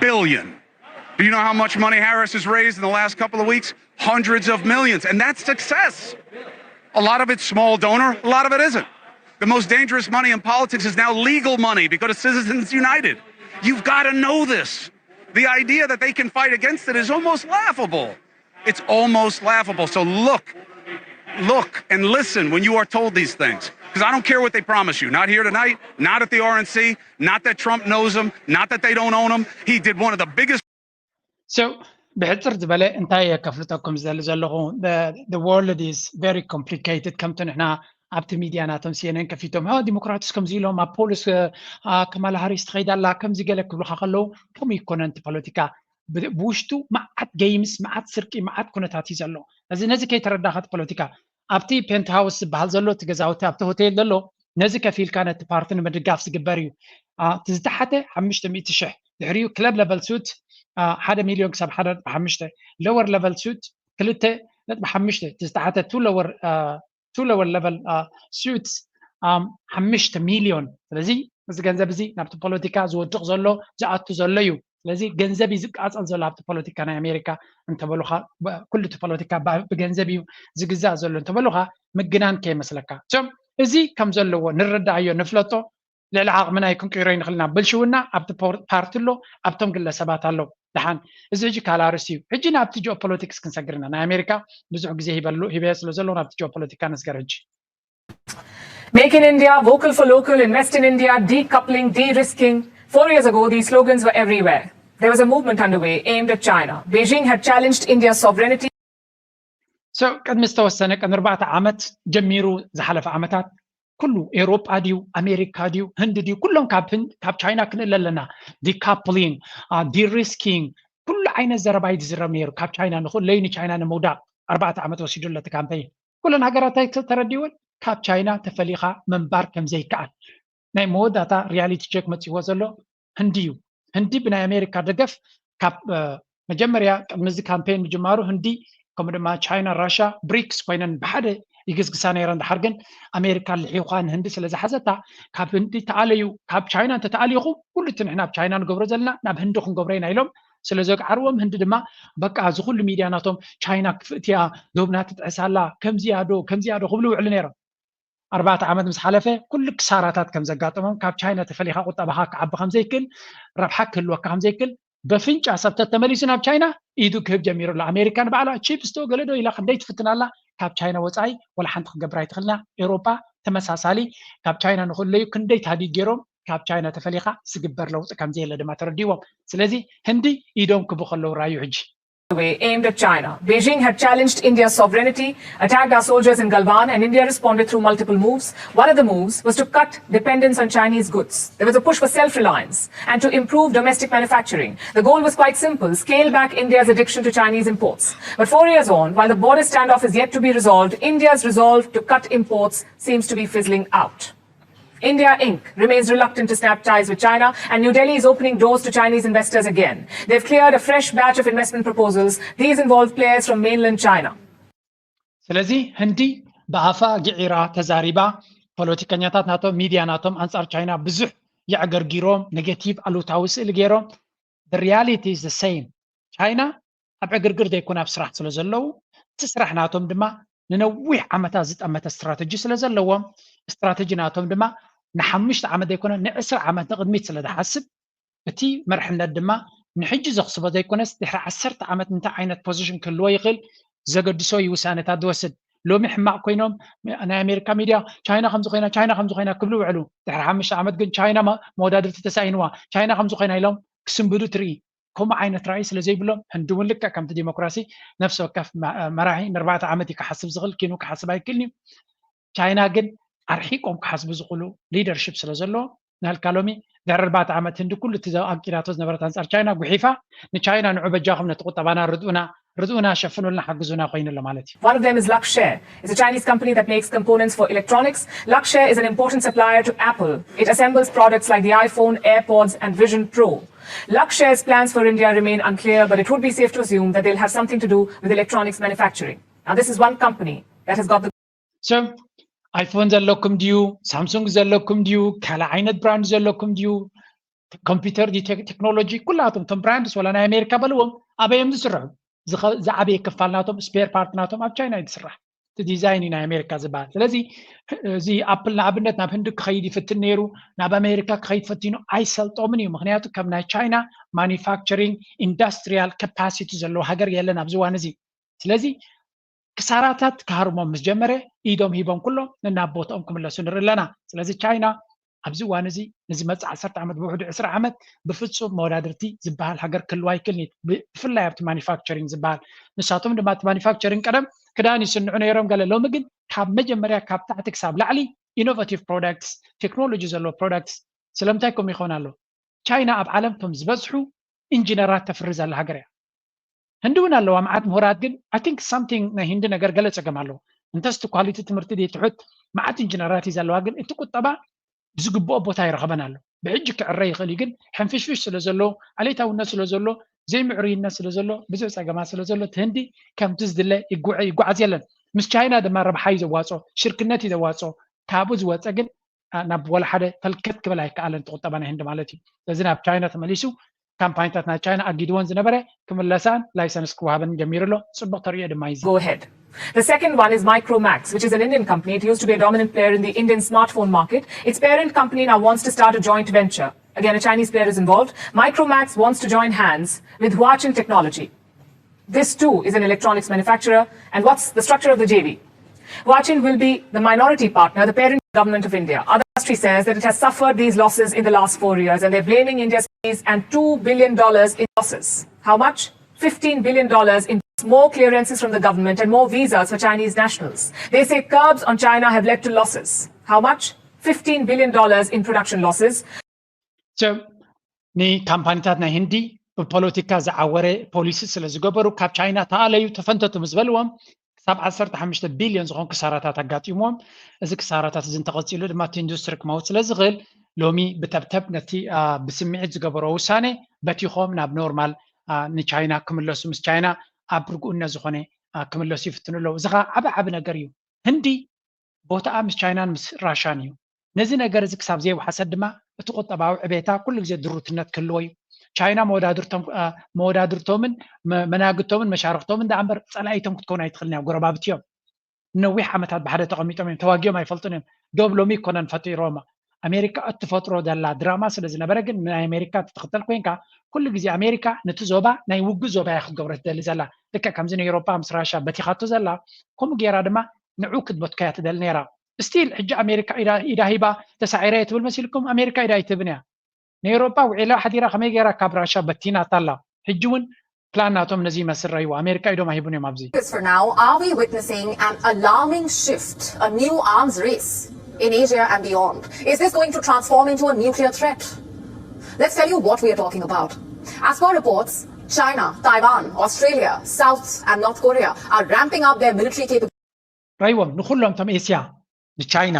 billion. Do you know how much money Harris has raised in the last couple of weeks? Hundreds of millions. And that's success. A lot of it's small donor, a lot of it isn't. The most dangerous money in politics is now legal money because of Citizens United. You've got to know this. The idea that they can fight against it is almost laughable. It's almost laughable. So look, look and listen when you are told these things. Because I don't care what they promise you. Not here tonight, not at the R N C, not that Trump knows them, not that they don't own them. He did one of the biggest So ብሕፅር ዝበለ እንታይ እየ ከፍልጠኩም ዝደሊ ዘለኹ? The world is very complicated። ከምቲ ንሕና ኣብቲ ሚድያ ናቶም CNN ከፊቶም ዲሞክራትስ ከምዚ ኢሎም ኣብ ፖሊስ ከማላ ሃሪስ ትኸይድ ኣላ ከምዚ ገለ ክብሉካ ከለዉ ከምኡ ይኮነን እቲ ፖለቲካ። ብውሽጡ መዓት games፣ መዓት ስርቂ፣ መዓት ኩነታት እዩ ዘሎ። እዚ ነዚ ከይተረዳኻ እቲ ፖለቲካ ኣብቲ ፔንት ሃውስ ዝበሃል ዘሎ እቲ ገዛውቲ ኣብቲ ሆቴል ዘሎ ነዚ ከፊልካ ነቲ ፓርቲ ንምድጋፍ ዝግበር እዩ። እቲ ዝተሓተ ሓሙሽተ ሚእቲ ሽሕ፣ ድሕሪኡ club level suit ሓደ ሚልዮን ክሳብ ሓደ ነጥቢ ሓሙሽተ፣ lower level suit ክልተ ነጥቢ ሓሙሽተ፣ እቲ ዝተሓተ two lower level suits ሓሙሽተ ሚልዮን። ስለዚ እዚ ገንዘብ እዚ ናብቲ ፖለቲካ ዝወድቕ ዘሎ ዝኣቱ ዘሎ እዩ። ስለዚ ገንዘብ እዩ ዝቃፀል ዘሎ ኣብቲ ፖለቲካ ናይ ኣሜሪካ እንተበሉካ፣ ኩሉ እቲ ፖለቲካ ብገንዘብ እዩ ዝግዛእ ዘሎ እንተበሉካ ምግናን ከይመስለካ። እዞም እዚ ከም ዘለዎ ንረዳኣዮ ንፍለጦ፣ ልዕሊ ዓቕምና እዩ ክንቅይሮ ይንኽእል ኢና። ብልሽውና ኣብቲ ፓርቲ ኣሎ፣ ኣብቶም ግለሰባት ኣሎ። ደሓን እዚ ሕጂ ካልእ ኣርእስቲ እዩ። ሕጂ ናብቲ ጂኦፖለቲክስ ክንሰግር ኢና። ናይ ኣሜሪካ ብዙሕ ግዜ ሂበሉ ሂበ ስለ ዘለዉ ናብቲ ጂኦፖለቲካ ንስገር ሕጂ። Make in India, vocal for local, invest in India, decoupling, de-risking. Four years ago, these slogans were everywhere. There was a movement underway aimed at China. Beijing had challenged India's sovereignty. So ቅድሚ ዝተወሰነ ቅድሚ ኣርባዕተ ዓመት ጀሚሩ ዝሓለፈ ዓመታት ኩሉ ኤውሮጳ ድዩ ኣሜሪካ ድዩ ህንዲ ድዩ ኩሎም ካብ ቻይና ክንእለ ኣለና። Decoupling, de-risking፣ ኩሉ ዓይነት ዘረባ እዩ ዝዝረብ ነይሩ። ካብ ቻይና ንኽእለዩ ንቻይና ንምውዳቕ ኣርባዕተ ዓመት ወሲዱ ኣሎ እቲ ካምፔይን። ኩለን ሃገራት እንታይ ተረዲወን? ካብ ቻይና ተፈሊኻ ምንባር ከም ዘይከኣል። ናይ መወዳእታ ሪያሊቲ ቸክ መፅዎ ዘሎ ህንዲ እዩ። ህንዲ ብናይ ኣሜሪካ ደገፍ ካብ መጀመርያ ቅድሚ እዚ ካምፔን ምጅማሩ ህንዲ ከምኡ ድማ ቻይና፣ ራሻ፣ ብሪክስ ኮይነን ብሓደ ይግስግሳ ነይረን። ድሓር ግን ኣሜሪካ ልሒኳ ንህንዲ ስለ ዝሓዘታ ካብ ህንዲ ተኣለዩ፣ ካብ ቻይና እንተተኣሊኹ ኩሉ እቲ ንሕና ኣብ ቻይና ንገብሮ ዘለና ናብ ህንዲ ክንገብሮ ኢና ኢሎም ስለ ዘግዓርዎም ህንዲ ድማ በቃ እዚ ኩሉ ሚድያ ናቶም ቻይና ክፍእትያ ዶብና ትጥዕሳላ ከምዚያ ዶ ከምዚያ ዶ ክብሉ ይውዕሉ ነይሮም። ኣርባዕተ ዓመት ምስ ሓለፈ ኩሉ ክሳራታት ከም ዘጋጠሞም ካብ ቻይና ተፈሊኻ ቁጠባኻ ክዓቢ ከም ዘይክል ረብሓ ክህልወካ ከም ዘይክል በፍንጫ ሰብ ተተመሊሱ ናብ ቻይና ኢዱ ክህብ ጀሚሩ ኣሎ። ኣሜሪካ ንባዕላ ቺፕስ ዶ ገለ ዶ ኢላ ክንደይ ትፍትን ኣላ። ካብ ቻይና ወፃኢ ወላ ሓንቲ ክገብር ኣይትኽእልና። ኤውሮፓ ተመሳሳሊ ካብ ቻይና ንክእለዩ ክንደይ ታዲግ ገይሮም ካብ ቻይና ተፈሊኻ ዝግበር ለውጢ ከም ዘየለ ድማ ተረዲዎም። ስለዚ ህንዲ ኢዶም ክቡ ከለዉ ራዩ ሕጂ way aimed at China. Beijing had challenged India's sovereignty, attacked our soldiers in Galwan, and India responded through multiple moves. One of the moves was to cut dependence on Chinese goods. There was a push for self reliance and to improve domestic manufacturing. The goal was quite simple: scale back India's addiction to Chinese imports. But four years on, while the border standoff is yet to be resolved, India's resolve to cut imports seems to be fizzling out. India Inc remains reluctant to snap ties with China, and New Delhi is opening doors to Chinese investors again. They've cleared a fresh batch of investment proposals. These involve players from mainland China. ስለዚ ህንዲ ብኣፋ ግዒራ ተዛሪባ፣ ፖለቲከኛታት ናቶም፣ ሚድያ ናቶም ኣንጻር ቻይና ብዙሕ የዕገርጊሮም፣ ኔጌቲቭ ኣሉታዊ ስእሊ ገይሮም። The reality is the same። ቻይና ኣብ ዕግርግር ዘይኮነ ኣብ ስራሕ ስለ ዘለዉ እቲ ስራሕ ናቶም ድማ ንነዊሕ ዓመታት ዝጠመተ ስትራተጂ ስለ ዘለዎም ስትራተጂ ናቶም ድማ ንሓሙሽተ ዓመት ዘይኮነ ንዕስራ ዓመት ንቕድሚት ስለ ዝሓስብ እቲ መርሕነት ድማ ንሕጂ ዘኽስቦ ዘይኮነስ ድሕሪ ዓሰርተ ዓመት እንታይ ዓይነት ፖዚሽን ክህልዎ ይኽእል ዘገድሶ እዩ ውሳነታት ዝወስድ። ሎሚ ሕማቕ ኮይኖም ናይ ኣሜሪካ ሚድያ ቻይና ከምዚ ኮይና ቻይና ከምዚ ኮይና ክብሉ ውዕሉ ድሕሪ ሓሙሽተ ዓመት ግን ቻይና መወዳድርቲ ተሳኢንዋ ቻይና ከምዚ ኮይና ኢሎም ክስንብዱ ትርኢ። ከምኡ ዓይነት ራእይ ስለ ዘይብሎም ህንዲ እውን ልክዕ ከምቲ ዲሞክራሲ ነፍሲ ወከፍ መራሒ ንኣርባዕተ ዓመት እዩ ክሓስብ ዝኽእል ኪኑ ክሓስብ ኣይክእልን እዩ። ቻይና ግን ኣርሒቆም ክሓስቡ ዝኽእሉ ሊደርሽፕ ስለ ዘለዎ ናልካ ሎሚ ድሕሪ ኣርባዕተ ዓመት ህንዲ ኩሉ እቲ ኣቂዳቶ ዝነበረት ኣንጻር ቻይና ጉሒፋ ንቻይና ንዑ በጃኹም ነቲ ቁጠባና ርድኡና ርድኡና ሸፍኑልና ሓግዙና ኮይኑ ኣሎ ማለት እዩ። One of them is Luxshare. It's a Chinese company that makes components for electronics. Luxshare is an important supplier to Apple. It assembles products like the iPhone, AirPods, and Vision Pro. Luxshare's plans for India remain unclear, but it would be safe to assume that they'll have something to do with electronics manufacturing. Now, this is one company that has got the ሰብ ኣይፎን ዘለኩም ድዩ? ሳምሱንግ ዘለኩም ድዩ? ካልእ ዓይነት ብራንድ ዘለኩም ድዩ? ኮምፒውተር ድዩ? ቴክኖሎጂ ኩላቶም እቶም ብራንድስ ወላ ናይ ኣሜሪካ በልዎም ኣበይ እዮም ዝስርሑ? ዝዓበየ ክፋል ናቶም ስፔር ፓርት ናቶም ኣብ ቻይና እዩ ዝስራሕ። እቲ ዲዛይን እዩ ናይ ኣሜሪካ ዝበሃል። ስለዚ እዚ ኣፕል ንኣብነት ናብ ህንዲ ክኸይድ ይፍትን ነይሩ፣ ናብ ኣሜሪካ ክኸይድ ፈቲኑ ኣይሰልጦምን እዩ። ምክንያቱ ከም ናይ ቻይና ማኒፋክቸሪንግ ኢንዳስትሪያል ካፓሲቲ ዘለዎ ሃገር የለን ኣብዚ እዋን እዚ። ስለዚ ክሳራታት ክሃርሞም ምስ ጀመረ ኢዶም ሂቦም ኩሎም ነናብ ቦትኦም ክምለሱ ንርኢ ኣለና። ስለዚ ቻይና ኣብዚ እዋን እዚ ንዝመፅእ ዓሰርተ ዓመት ብውሕዱ ዕስራ ዓመት ብፍፁም መወዳድርቲ ዝበሃል ሃገር ክህልዋ ኣይክእልን እዩ። ብፍላይ ኣብቲ ማኒፋክቸሪንግ ዝበሃል ንሳቶም ድማ እቲ ማኒፋክቸሪንግ ቀደም ክዳን ይስንዑ ነይሮም ገለ ሎሚ ግን ካብ መጀመርያ ካብ ታሕቲ ክሳብ ላዕሊ ኢኖቬቲቭ ፕሮዳክትስ ቴክኖሎጂ ዘለዎ ፕሮዳክትስ ስለምንታይ ከምኡ ይኸውን ኣሎ? ቻይና ኣብ ዓለም እቶም ዝበዝሑ ኢንጂነራት ተፍሪ ዘላ ሃገር እያ። ህንዲ እውን ኣለዋ መዓት ምሁራት ግን I think something ናይ ህንዲ ነገር ገለ ፀገም ኣለዎ። እንተስ እቲ ኳሊቲ ትምህርቲ ደይ ትሑት መዓት ኢንጂነራት እዩ ዘለዋ ግን እቲ ቁጠባ ብዝግብኦ ቦታ ይረኸበን ኣሎ። ብሕጂ ክዕረ ይኽእል እዩ ግን ሕንፍሽፍሽ ስለ ዘሎ ዓሌታውነት ስለ ዘሎ ዘይምዕሩይነት ስለ ዘሎ ብዙሕ ፀገማት ስለ ዘሎ እቲ ህንዲ ከምቲ ዝድለ ይጓዓዝ የለን። ምስ ቻይና ድማ ረብሓ እዩ ዘዋፅኦ ሽርክነት እዩ ዘዋፅኦ። ካብኡ ዝወፀ ግን ናብ ወላ ሓደ ፈልከት ክብል ኣይከኣለን እቲ ቁጠባ ናይ ህንዲ ማለት እዩ። ስለዚ ናብ ቻይና ተመሊሱ ካምፓኒታት ናይ ቻይና ኣጊድወን ዝነበረ ክምለሳን ላይሰንስ ክወሃበን ጀሚሩ ኣሎ። ፅቡቕ ተርእዮ ድማ እዩ። Go ahead. The second one is Micromax, which is an Indian company. It used to be a dominant player in the Indian smartphone market. Its parent company now wants to start a joint venture. Again, a Chinese player is involved. Micromax wants to join hands with Huachin Technology. This too is an electronics manufacturer. And what's the structure of the J V? Huachin will be the minority partner, the parent government of India. Our industry says that it has suffered these losses in the last four years, and they're blaming India's and two billion dollars in losses. How much? Fifteen billion dollars in more clearances from the government and more visas for Chinese nationals. They say curbs on China have led to losses. How much? Fifteen billion dollars in production losses. So, ንካምፓኒታት ናይ ህንዲ ብፖለቲካ ዝዓወረ ፖሊሲ ስለ ዝገበሩ ካብ ቻይና ተኣለዩ ተፈንተቱ ምስ በልዎም ክሳብ ዓሰርተ ሓሙሽተ ቢልዮን ዝኾን ክሳራታት ኣጋጢምዎም። እዚ ክሳራታት እዚ እንተቐፂሉ ድማ እቲ ኢንዱስትሪ ክመውት ስለ ዝኽእል ሎሚ ብተብተብ ነቲ ብስምዒት ዝገበሮ ውሳነ በቲኾም ናብ ኖርማል ንቻይና ክምለሱ፣ ምስ ቻይና ኣብ ርግኡነት ዝኾነ ክምለሱ ይፍትኑ ኣለዉ። እዚ ኸዓ ዓቢ ዓቢ ነገር እዩ። ህንዲ ቦታኣ ምስ ቻይናን ምስ ራሻን እዩ። ነዚ ነገር እዚ ክሳብ ዘይወሓሰት ድማ እቲ ቁጠባዊ ዕቤታ ኩሉ ግዜ ድሩትነት ክህልዎ እዩ። ቻይና መወዳድርቶምን መናግቶምን መሻርክቶምን ደኣ እምበር ጸላኢቶም ክትከውን ኣይትኽእልን እያ። ጎረባብቲ እዮም። ነዊሕ ዓመታት ብሓደ ተቐሚጦም እዮም። ተዋጊኦም ኣይፈልጡን እዮም። ዶብ ሎሚ ይኮነን ፈጢሮማ። ኣሜሪካ እትፈጥሮ ዘላ ድራማ ስለ ዝነበረ ግን ናይ ኣሜሪካ ትትኽተል ኮይንካ ኩሉ ግዜ ኣሜሪካ ነቲ ዞባ ናይ ውግእ ዞባ እያ ክትገብሮ ትደሊ ዘላ። ልክዕ ከምዚ ንኤውሮጳ ምስ ራሻ በቲኻቶ ዘላ ከምኡ ገይራ ድማ ንዑ ክትበትኮ እያ ትደሊ ነይራ። ስቲል ሕጂ ኣሜሪካ ኢዳ ሂባ ተሳዒረ እየ ትብል መሲልኩም? ኣሜሪካ ኢዳ ኣይትህብን እያ። ንኤውሮጳ ውዒላ ሓዲራ ከመይ ገይራ ካብ ራሻ በቲናታ ኣላ። ሕጂ እውን ፕላን ናቶም ነዚ ይመስል ረይዎ። ኣሜሪካ ኢዶም ኣይህቡን እዮም ኣብዚ። For now, are we witnessing an alarming shift, a new arms race in Asia and beyond? Is this going to transform into a nuclear threat? Let's tell you what we are talking about. As per reports, China, Taiwan, Australia, South and North Korea are ramping up their military capabilities. ረይዎም ንኩሎም እቶም ኤስያ፣ ንቻይና፣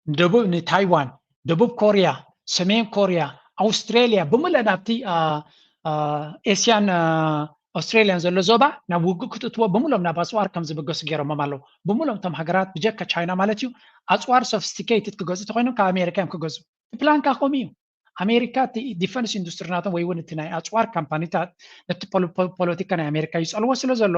ንደቡብ ንታይዋን፣ ደቡብ ኮርያ፣ ሰሜን ኮርያ፣ ኣውስትሬልያ ብምልእ ናብቲ ኤስያን ኣውስትሬልያን ዘሎ ዞባ ናብ ውግእ ክትእትዎ ብምሎም ናብ ኣፅዋር ከም ዝብገሱ ገይሮሞም ኣለዉ። ብምሎም እቶም ሃገራት ብጀካ ቻይና ማለት እዩ ኣፅዋር ሶፊስቲኬትድ ክገዙ ተኮይኖም ካብ ኣሜሪካ እዮም ክገዙ። ፕላንካ ከምኡ እዩ። ኣሜሪካ እቲ ዲፈንስ ኢንዱስትሪ ናቶም ወይ እውን እቲ ናይ ኣፅዋር ካምፓኒታት ነቲ ፖለቲካ ናይ ኣሜሪካ ይፀልዎ ስለ ዘሎ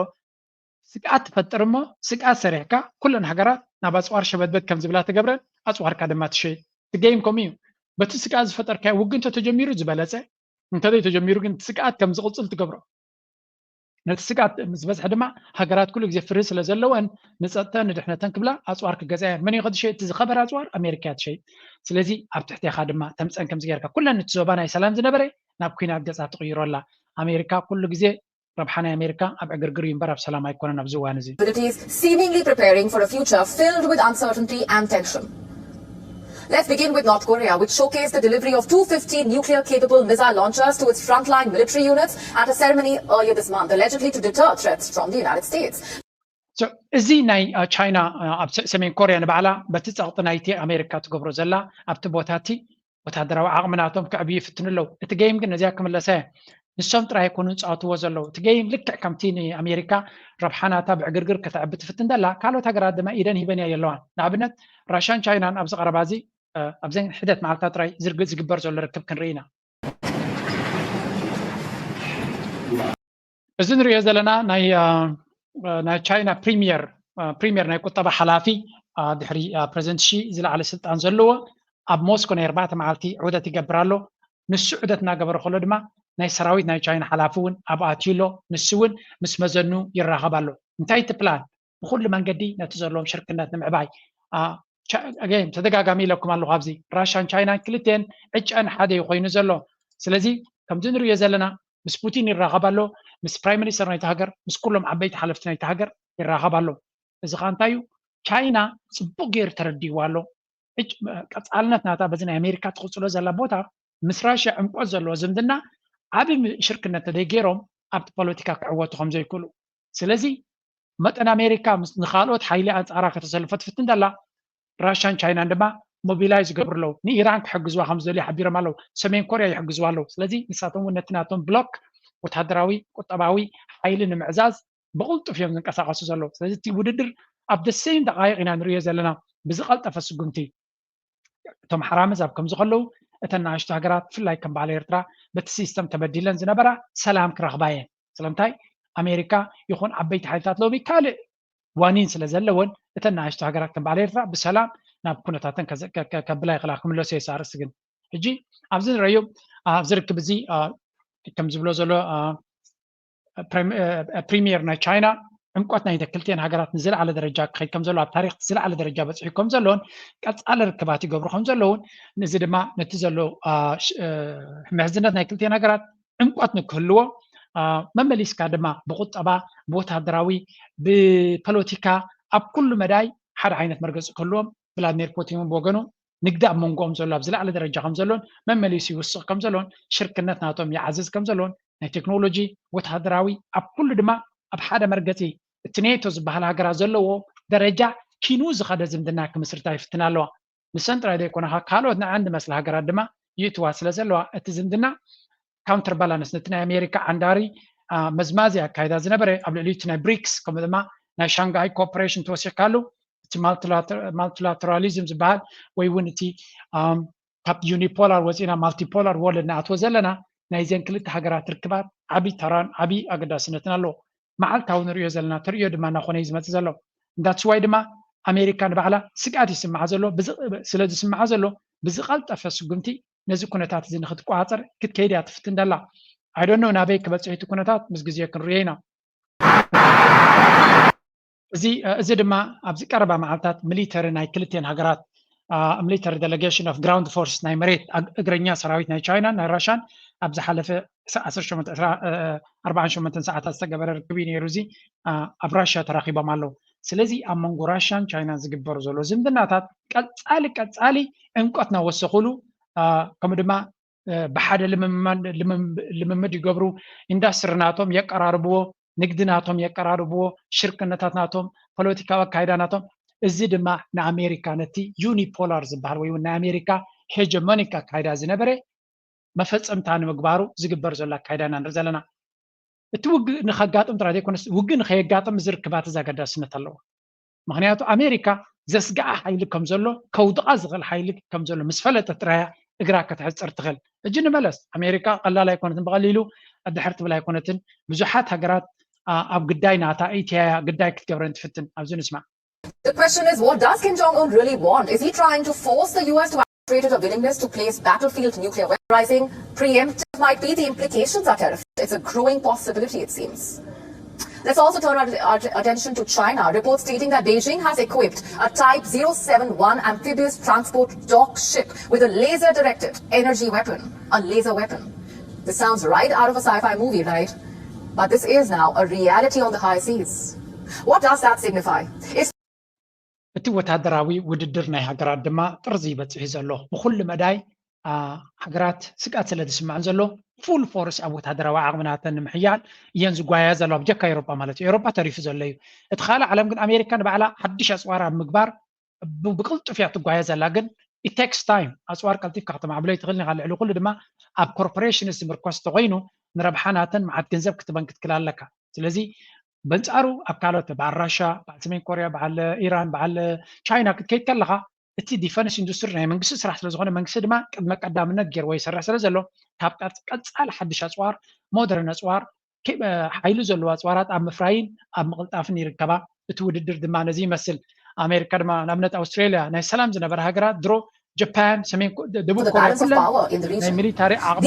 ስግኣት ትፈጥር እሞ ስግኣት ሰሪሕካ ኩለን ሃገራት ናብ ኣፅዋር ሸበድበድ ከም ዝብላ ትገብረን ኣፅዋርካ ድማ ትሸይጥ። እቲ ገይም ከምኡ እዩ። በቲ ስግኣት ዝፈጠርካዮ ውግእ እንተተጀሚሩ ዝበለፀ እንተዘይተጀሚሩ ግን ስግኣት ከም ዝቕፅል ትገብሮ። ነቲ ስግኣት ምስ በዝሐ ድማ ሃገራት ኩሉ ግዜ ፍርሂ ስለ ዘለወን ንፀጥተን ንድሕነተን ክብላ ኣፅዋር ክገዝኣ እየን። መን እዩ ከትሸይጥ? እቲ ዝኸበረ ኣፅዋር ኣሜሪካ እያ ትሸይጥ። ስለዚ ኣብ ትሕቴኻ ድማ ተምፀን ከምዚ ጌርካ ኩለን እቲ ዞባ ናይ ሰላም ዝነበረ ናብ ኩናት ገፃ ትቕይሮ ኣላ። ኣሜሪካ ኩሉ ግዜ ረብሓ ናይ ኣሜሪካ ኣብ ዕግርግር እዩ እምበር ኣብ ሰላም ኣይኮነን ኣብዚ እዋን እዚ። Seemingly preparing for a future filled with uncertainty and tension. Let's begin with North Korea, which showcased the delivery of two fifty nuclear-capable missile launchers to its frontline military units at a ceremony earlier this month, allegedly to deter threats from the United States. እዚ ናይ ቻይና ኣብ ሰሜን ኮርያ ንባዕላ በቲ ጸቕጢ ናይቲ ኣሜሪካ ትገብሮ ዘላ ኣብቲ ቦታ እቲ ወታደራዊ ዓቕሚ ናቶም ከዕብዩ ይፍትኑ ኣለዉ። እቲ ገይም ግን ነዚኣ ክምለሳ እየ። ንሶም ጥራይ ኣይኮኑን ዝጻወትዎ ዘለዉ። እቲ ገይም ልክዕ ከምቲ ንኣሜሪካ ረብሓ ናታ ብዕግርግር ከተዕቢ ትፍትን ዘላ ካልኦት ሃገራት ድማ ኢደን ሂበን እያ ዘለዋን። ንኣብነት ራሻን ቻይናን ኣብዚ ቀረባ እዚ ኣብዘን ሕደት መዓልታት ጥራይ ዝግበር ዘሎ ርክብ ክንርኢ ኢና። እዚ ንሪኦ ዘለና ናይ ናይ ቻይና ፕሪሚየር ፕሪሚየር ናይ ቁጠባ ሓላፊ ድሕሪ ፕረዚደንት ሺ ዝለዓለ ስልጣን ዘለዎ ኣብ ሞስኮ ናይ ኣርባዕተ መዓልቲ ዑደት ይገብር ኣሎ። ንሱ ዑደት እናገበረ ከሎ ድማ ናይ ሰራዊት ናይ ቻይና ሓላፊ እውን ኣብኡ ኣትዩ ኣሎ። ንሱ እውን ምስ መዘኑ ይራኸብ ኣሎ። እንታይ እቲ ፕላን? ብኩሉ መንገዲ ነቲ ዘለዎም ሽርክነት ንምዕባይ። ኣገይም ተደጋጋሚ ኢለኩም ኣለኹ ኣብዚ ራሻን ቻይናን ክልቲአን ዕጨን ሓደ እዩ ኮይኑ ዘሎ። ስለዚ ከምዚ ንሪኦ ዘለና ምስ ፑቲን ይራኸብ ኣሎ፣ ምስ ፕራይም ሚኒስተር ናይቲ ሃገር፣ ምስ ኩሎም ዓበይቲ ሓለፍቲ ናይቲ ሃገር ይራኸብ ኣሎ። እዚ ኸዓ እንታይ እዩ? ቻይና ፅቡቕ ገይሩ ተረዲእዋ ኣሎ። ቀፃልነት ናታ በዚ ናይ ኣሜሪካ ትቕፅሎ ዘላ ቦታ ምስ ራሽያ ዕምቆት ዘለዎ ዝምድና ዓብዪ ሽርክነት ተደይ ገይሮም ኣብቲ ፖለቲካ ክዕወቱ ከም ዘይክእሉ። ስለዚ መጠን ኣሜሪካ ንኻልኦት ሓይሊ ኣንፃራ ከተሰልፎ ትፍትን ዘላ ራሽያን ቻይናን ድማ ሞቢላይዝ ይገብሩ ኣለዉ። ንኢራን ክሕግዝዋ ከም ዝደልዩ ሓቢሮም ኣለዉ። ሰሜን ኮርያ ይሕግዝዋ ኣለዉ። ስለዚ ንሳቶም እውን ነቲ ናቶም ብሎክ ወታደራዊ ቁጠባዊ ሓይሊ ንምዕዛዝ ብቕልጡፍ እዮም ዝንቀሳቐሱ ዘለዉ። ስለዚ እቲ ውድድር ኣብ ደሰይም ደቃይቕ ኢና ንርእዮ ዘለና ብዝቐልጠፈ ስጉምቲ። እቶም ሓራምዝ ኣብ ከምዚ ከለዉ እተን ንኣሽቱ ሃገራት ብፍላይ ከም በዓል ኤርትራ በቲ ሲስተም ተበዲለን ዝነበራ ሰላም ክረኽባ እየን። ስለምንታይ ኣሜሪካ ይኹን ዓበይቲ ሓይልታት ሎሚ ካልእ ዋኒን ስለ ዘለወን እተን ንኣሽቱ ሃገራት ከም በዓል ኤርትራ ብሰላም ናብ ኩነታተን ከብላ ይኽላ ክምለሶ የሳርስ ግን ሕጂ ኣብዚ ንረዩ ኣብዚ ርክብ እዚ ከም ዝብሎ ዘሎ ፕሪሚየር ናይ ቻይና ዕምቆት ናይ ክልቲኤን ሃገራት ንዝለዓለ ደረጃ ክኸይድ ከም ዘሎ ኣብ ታሪክ ዝለዓለ ደረጃ በፂሑ ከም ዘለውን ቀፃሊ ርክባት ይገብሩ ከም ዘለውን እዚ ድማ ነቲ ዘሎ ምሕዝነት ናይ ክልቲኤን ሃገራት ዕምቆት ንክህልዎ መመሊስካ ድማ ብቁጠባ ብወታደራዊ ብፖለቲካ ኣብ ኩሉ መዳይ ሓደ ዓይነት መርገፂ ክህልዎም ቭላድሚር ፑቲን እውን ብወገኑ ንግዲ ኣብ መንጎኦም ዘሎ ኣብ ዝለዓለ ደረጃ ከም ዘሎን መመሊሱ ይውስኽ ከም ዘሎን ሽርክነት ናቶም ይዓዝዝ ከም ዘሎን ናይ ቴክኖሎጂ ወተሃደራዊ ኣብ ኩሉ ድማ ኣብ ሓደ መርገፂ እቲ ኔቶ ዝበሃል ሃገራት ዘለዎ ደረጃ ኪኑ ዝኸደ ዝምድና ክምስርታ ይፍትን ኣለዋ። ንሰን ጥራይ ዘይኮነ፣ ካልኦት ንዓን ዝመስላ ሃገራት ድማ ይእትዋ ስለ ዘለዋ፣ እቲ ዝምድና ካውንተር ባላንስ፣ ነቲ ናይ ኣሜሪካ ዓንዳሪ መዝማዚ ኣካይዳ ዝነበረ ኣብ ልዕሊ እቲ ናይ ብሪክስ፣ ከምኡ ድማ ናይ ሻንጋይ ኮርፖሬሽን ተወሲኽካሉ፣ እቲ ማልቲላተራሊዝም ዝበሃል፣ ወይ እውን እቲ ካብ ዩኒፖላር ወፂና ማልቲፖላር ወርልድ ንኣትዎ ዘለና፣ ናይዘን ክልተ ሃገራት ርክባት ዓብዪ ተራን ዓብዪ ኣገዳስነትን ኣለዎ። መዓልታዊ ንሪኦ ዘለና ተርእዮ ድማ እናኾነ እዩ ዝመፅእ ዘሎ። እንዳትስዋይ ድማ ኣሜሪካ ንባዕላ ስግኣት ይስምዓ ዘሎ። ስለ ዝስምዓ ዘሎ፣ ብዝቐልጠፈ ስጉምቲ ነዚ ኩነታት እዚ ንክትቆፃፀር ክትከይድ እያ ትፍትን ደላ። ኣይዶኖ ናበይ ክበፅሕ እቲ ኩነታት ምስ ግዜ ክንሪኦ ኢና። እዚ ድማ ኣብዚ ቀረባ መዓልታት ሚሊተሪ ናይ ክልቲኤን ሃገራት ሚሊተሪ ዴሌጌሽን ኦፍ ግራውንድ ፎርስ፣ ናይ መሬት እግረኛ ሰራዊት ናይ ቻይናን ናይ ራሻን ኣብ ዝሓለፈ ኣርባዓን ሸሞንተን ሰዓታት ዝተገበረ ርክብ እዩ ነይሩ። እዚ ኣብ ራሽያ ተራኺቦም ኣለዉ። ስለዚ ኣብ መንጎ ራሽያን ቻይናን ዝግበር ዘሎ ዝምድናታት ቀፃሊ ቀፃሊ ዕምቆት እናወሰኹሉ፣ ከምኡ ድማ ብሓደ ልምምድ ይገብሩ፣ ኢንዳስትሪ ናቶም የቀራርብዎ፣ ንግዲ ናቶም የቀራርብዎ፣ ሽርክነታት ናቶም፣ ፖለቲካዊ ኣካይዳ ናቶም። እዚ ድማ ንኣሜሪካ ነቲ ዩኒፖላር ዝበሃል ወይ እውን ናይ ኣሜሪካ ሄጀሞኒክ ኣካይዳ ዝነበረ መፈፀምታ ንምግባሩ ዝግበር ዘሎ ኣካይዳ ኢና ንርኢ ዘለና። እቲ ውግእ ንኸጋጥም ጥራይ ዘይኮነስ፣ ውግእ ንኸየጋጥም እዚ ርክባት እዚ ኣገዳስነት ኣለዎ። ምኽንያቱ ኣሜሪካ ዘስግኣ ሓይሊ ከም ዘሎ፣ ከውድቓ ዝኽእል ሓይሊ ከም ዘሎ ምስ ፈለጠት ጥራያ እግራ ከተሕፅር ትኽእል። ሕጂ ንመለስ፣ ኣሜሪካ ቀላል ኣይኮነትን፣ ብቐሊሉ ኣድሕር ትብል ኣይኮነትን። ብዙሓት ሃገራት ኣብ ግዳይ ናታ ኢትያያ ግዳይ ክትገብረን ትፍትን። ኣብዚ ንስማዕ። The question is, what does Kim Jong Un really want? Is he trying to force the U S to demonstrate a willingness to place battlefield nuclear weapons? Rising preemptive might be the implications are terrifying. It's a growing possibility, it seems. Let's also turn our, our attention to China. Reports stating that Beijing has equipped a Type zero seven one amphibious transport dock ship with a laser directed energy weapon. A laser weapon. This sounds right out of a sci fi movie, right? But this is now a reality on the high seas. What does that signify? It's እቲ ወታደራዊ ውድድር ናይ ሃገራት ድማ ጥርዚ ይበፅሕ እዩ ዘሎ። ብኩሉ መዳይ ሃገራት ስግኣት ስለ ዝስምዐን ዘሎ፣ ፉል ፎርስ ኣብ ወታደራዊ ዓቕሚ ናተን ንምሕያል እየን ዝጓያ ዘለዋ፣ ብጀካ ኤውሮጳ ማለት እዩ። ኤውሮጳ ተሪፉ ዘሎ እዩ። እቲ ካልእ ዓለም ግን ኣሜሪካ ንባዕላ ሓድሽ ኣፅዋር ኣብ ምግባር ብቕልጡፍ እያ ትጓየ ዘላ። ግን it takes time። ኣፅዋር ቀልጢፍካ ከተማዕብሎ ይትኽእል ኢኻ። ልዕሊ ኩሉ ድማ ኣብ ኮርፖሬሽንስ ዝምርኮስ ተኮይኑ፣ ንረብሓ ናተን መዓት ገንዘብ ክትበንክ ትክእል ኣለካ። ስለዚ በንፃሩ ኣብ ካልኦት በዓል ራሻ፣ በዓል ሰሜን ኮርያ፣ በዓል ኢራን፣ በዓል ቻይና ክትከይድ ከለኻ፣ እቲ ዲፈንስ ኢንዱስትሪ ናይ መንግስቲ ስራሕ ስለ ዝኾነ፣ መንግስቲ ድማ ቅድመ ቀዳምነት ገይርዎ ይሰርሕ ስለ ዘሎ፣ ካብ ቀፃሊ ሓድሽ ኣፅዋር፣ ሞደርን ኣፅዋር፣ ሓይሊ ዘለዎ ኣፅዋራት ኣብ ምፍራይን ኣብ ምቕልጣፍን ይርከባ። እቲ ውድድር ድማ ነዚ ይመስል። ኣሜሪካ ድማ ንኣብነት ኣውስትራሊያ ናይ ሰላም ዝነበረ ሃገራት ድሮ ጃፓን፣ ሰሜን ደቡብ ኮርያ ኩለን ናይ ሚሊታሪ ዓቕሚ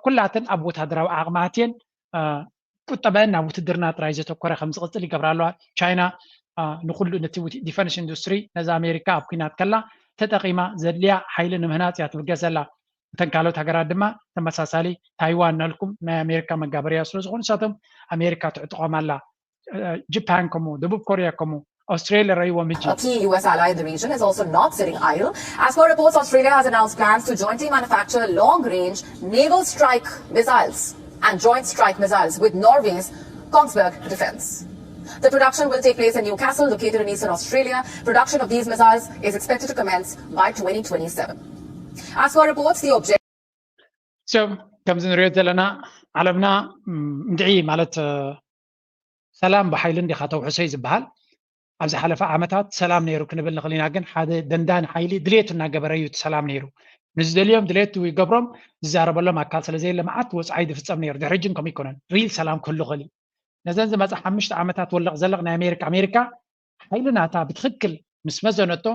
ኩላተን ኣብ ወታደራዊ ዓቕሚ ኣትየን ቁጠበን ናብ ውትድርና ጥራይ ዘተኮረ ከም ዝቕፅል ይገብራ ኣለዋ። ቻይና ንኩሉ ነቲ ዲፈንስ ኢንዱስትሪ ነዚ ኣሜሪካ ኣብ ኩናት ከላ ተጠቒማ ዘድልያ ሓይሊ ንምህናፅ እያ ትብገስ ዘላ። እተን ካልኦት ሃገራት ድማ ተመሳሳሊ። ታይዋን ናልኩም ናይ ኣሜሪካ መጋበርያ ስለ ዝኾኑ ንሳቶም ኣሜሪካ ትዕጥቖም ኣላ። ጃፓን ከምኡ፣ ደቡብ ኮርያ ከምኡ፣ ኣውስትራሊያ ረይዎም ሕጂ። A key U S ally in the region is also not sitting idle. As per reports, Australia has announced plans to jointly manufacture long-range naval strike missiles and joint strike missiles with Norway's Kongsberg Defence. The production will take place in Newcastle, located in eastern Australia. Production of these missiles is expected to commence by twenty twenty-seven. As per reports, the objective So ከምዚ ንሪኦ ዘለና ዓለምና እንድዒ ማለት ሰላም ብሓይሊ እንዲኻ ተውሕሶ እዩ ዝበሃል። ኣብ ዝሓለፈ ዓመታት ሰላም ነይሩ ክንብል ንኽእል ኢና፣ ግን ሓደ ደንዳኒ ሓይሊ ድሌቱ እናገበረ እዩ እቲ ሰላም ነይሩ። ንዝደልዮም ድሌቱ ይገብሮም፣ ዝዛረበሎም ኣካል ስለ ዘየለ መዓት ወፅዓይ ዝፍፀም ነይሩ። ድሕሪ ሕጂ ከምኡ ይኮነን። ሪል ሰላም ክህሉ ክእል እዩ። ነዘን ዝመፃ ሓሙሽተ ዓመታት ወለቕ ዘለቕ ናይ ኣሜሪካ ኣሜሪካ ሓይሊ ናታ ብትኽክል ምስ መዘነቶ፣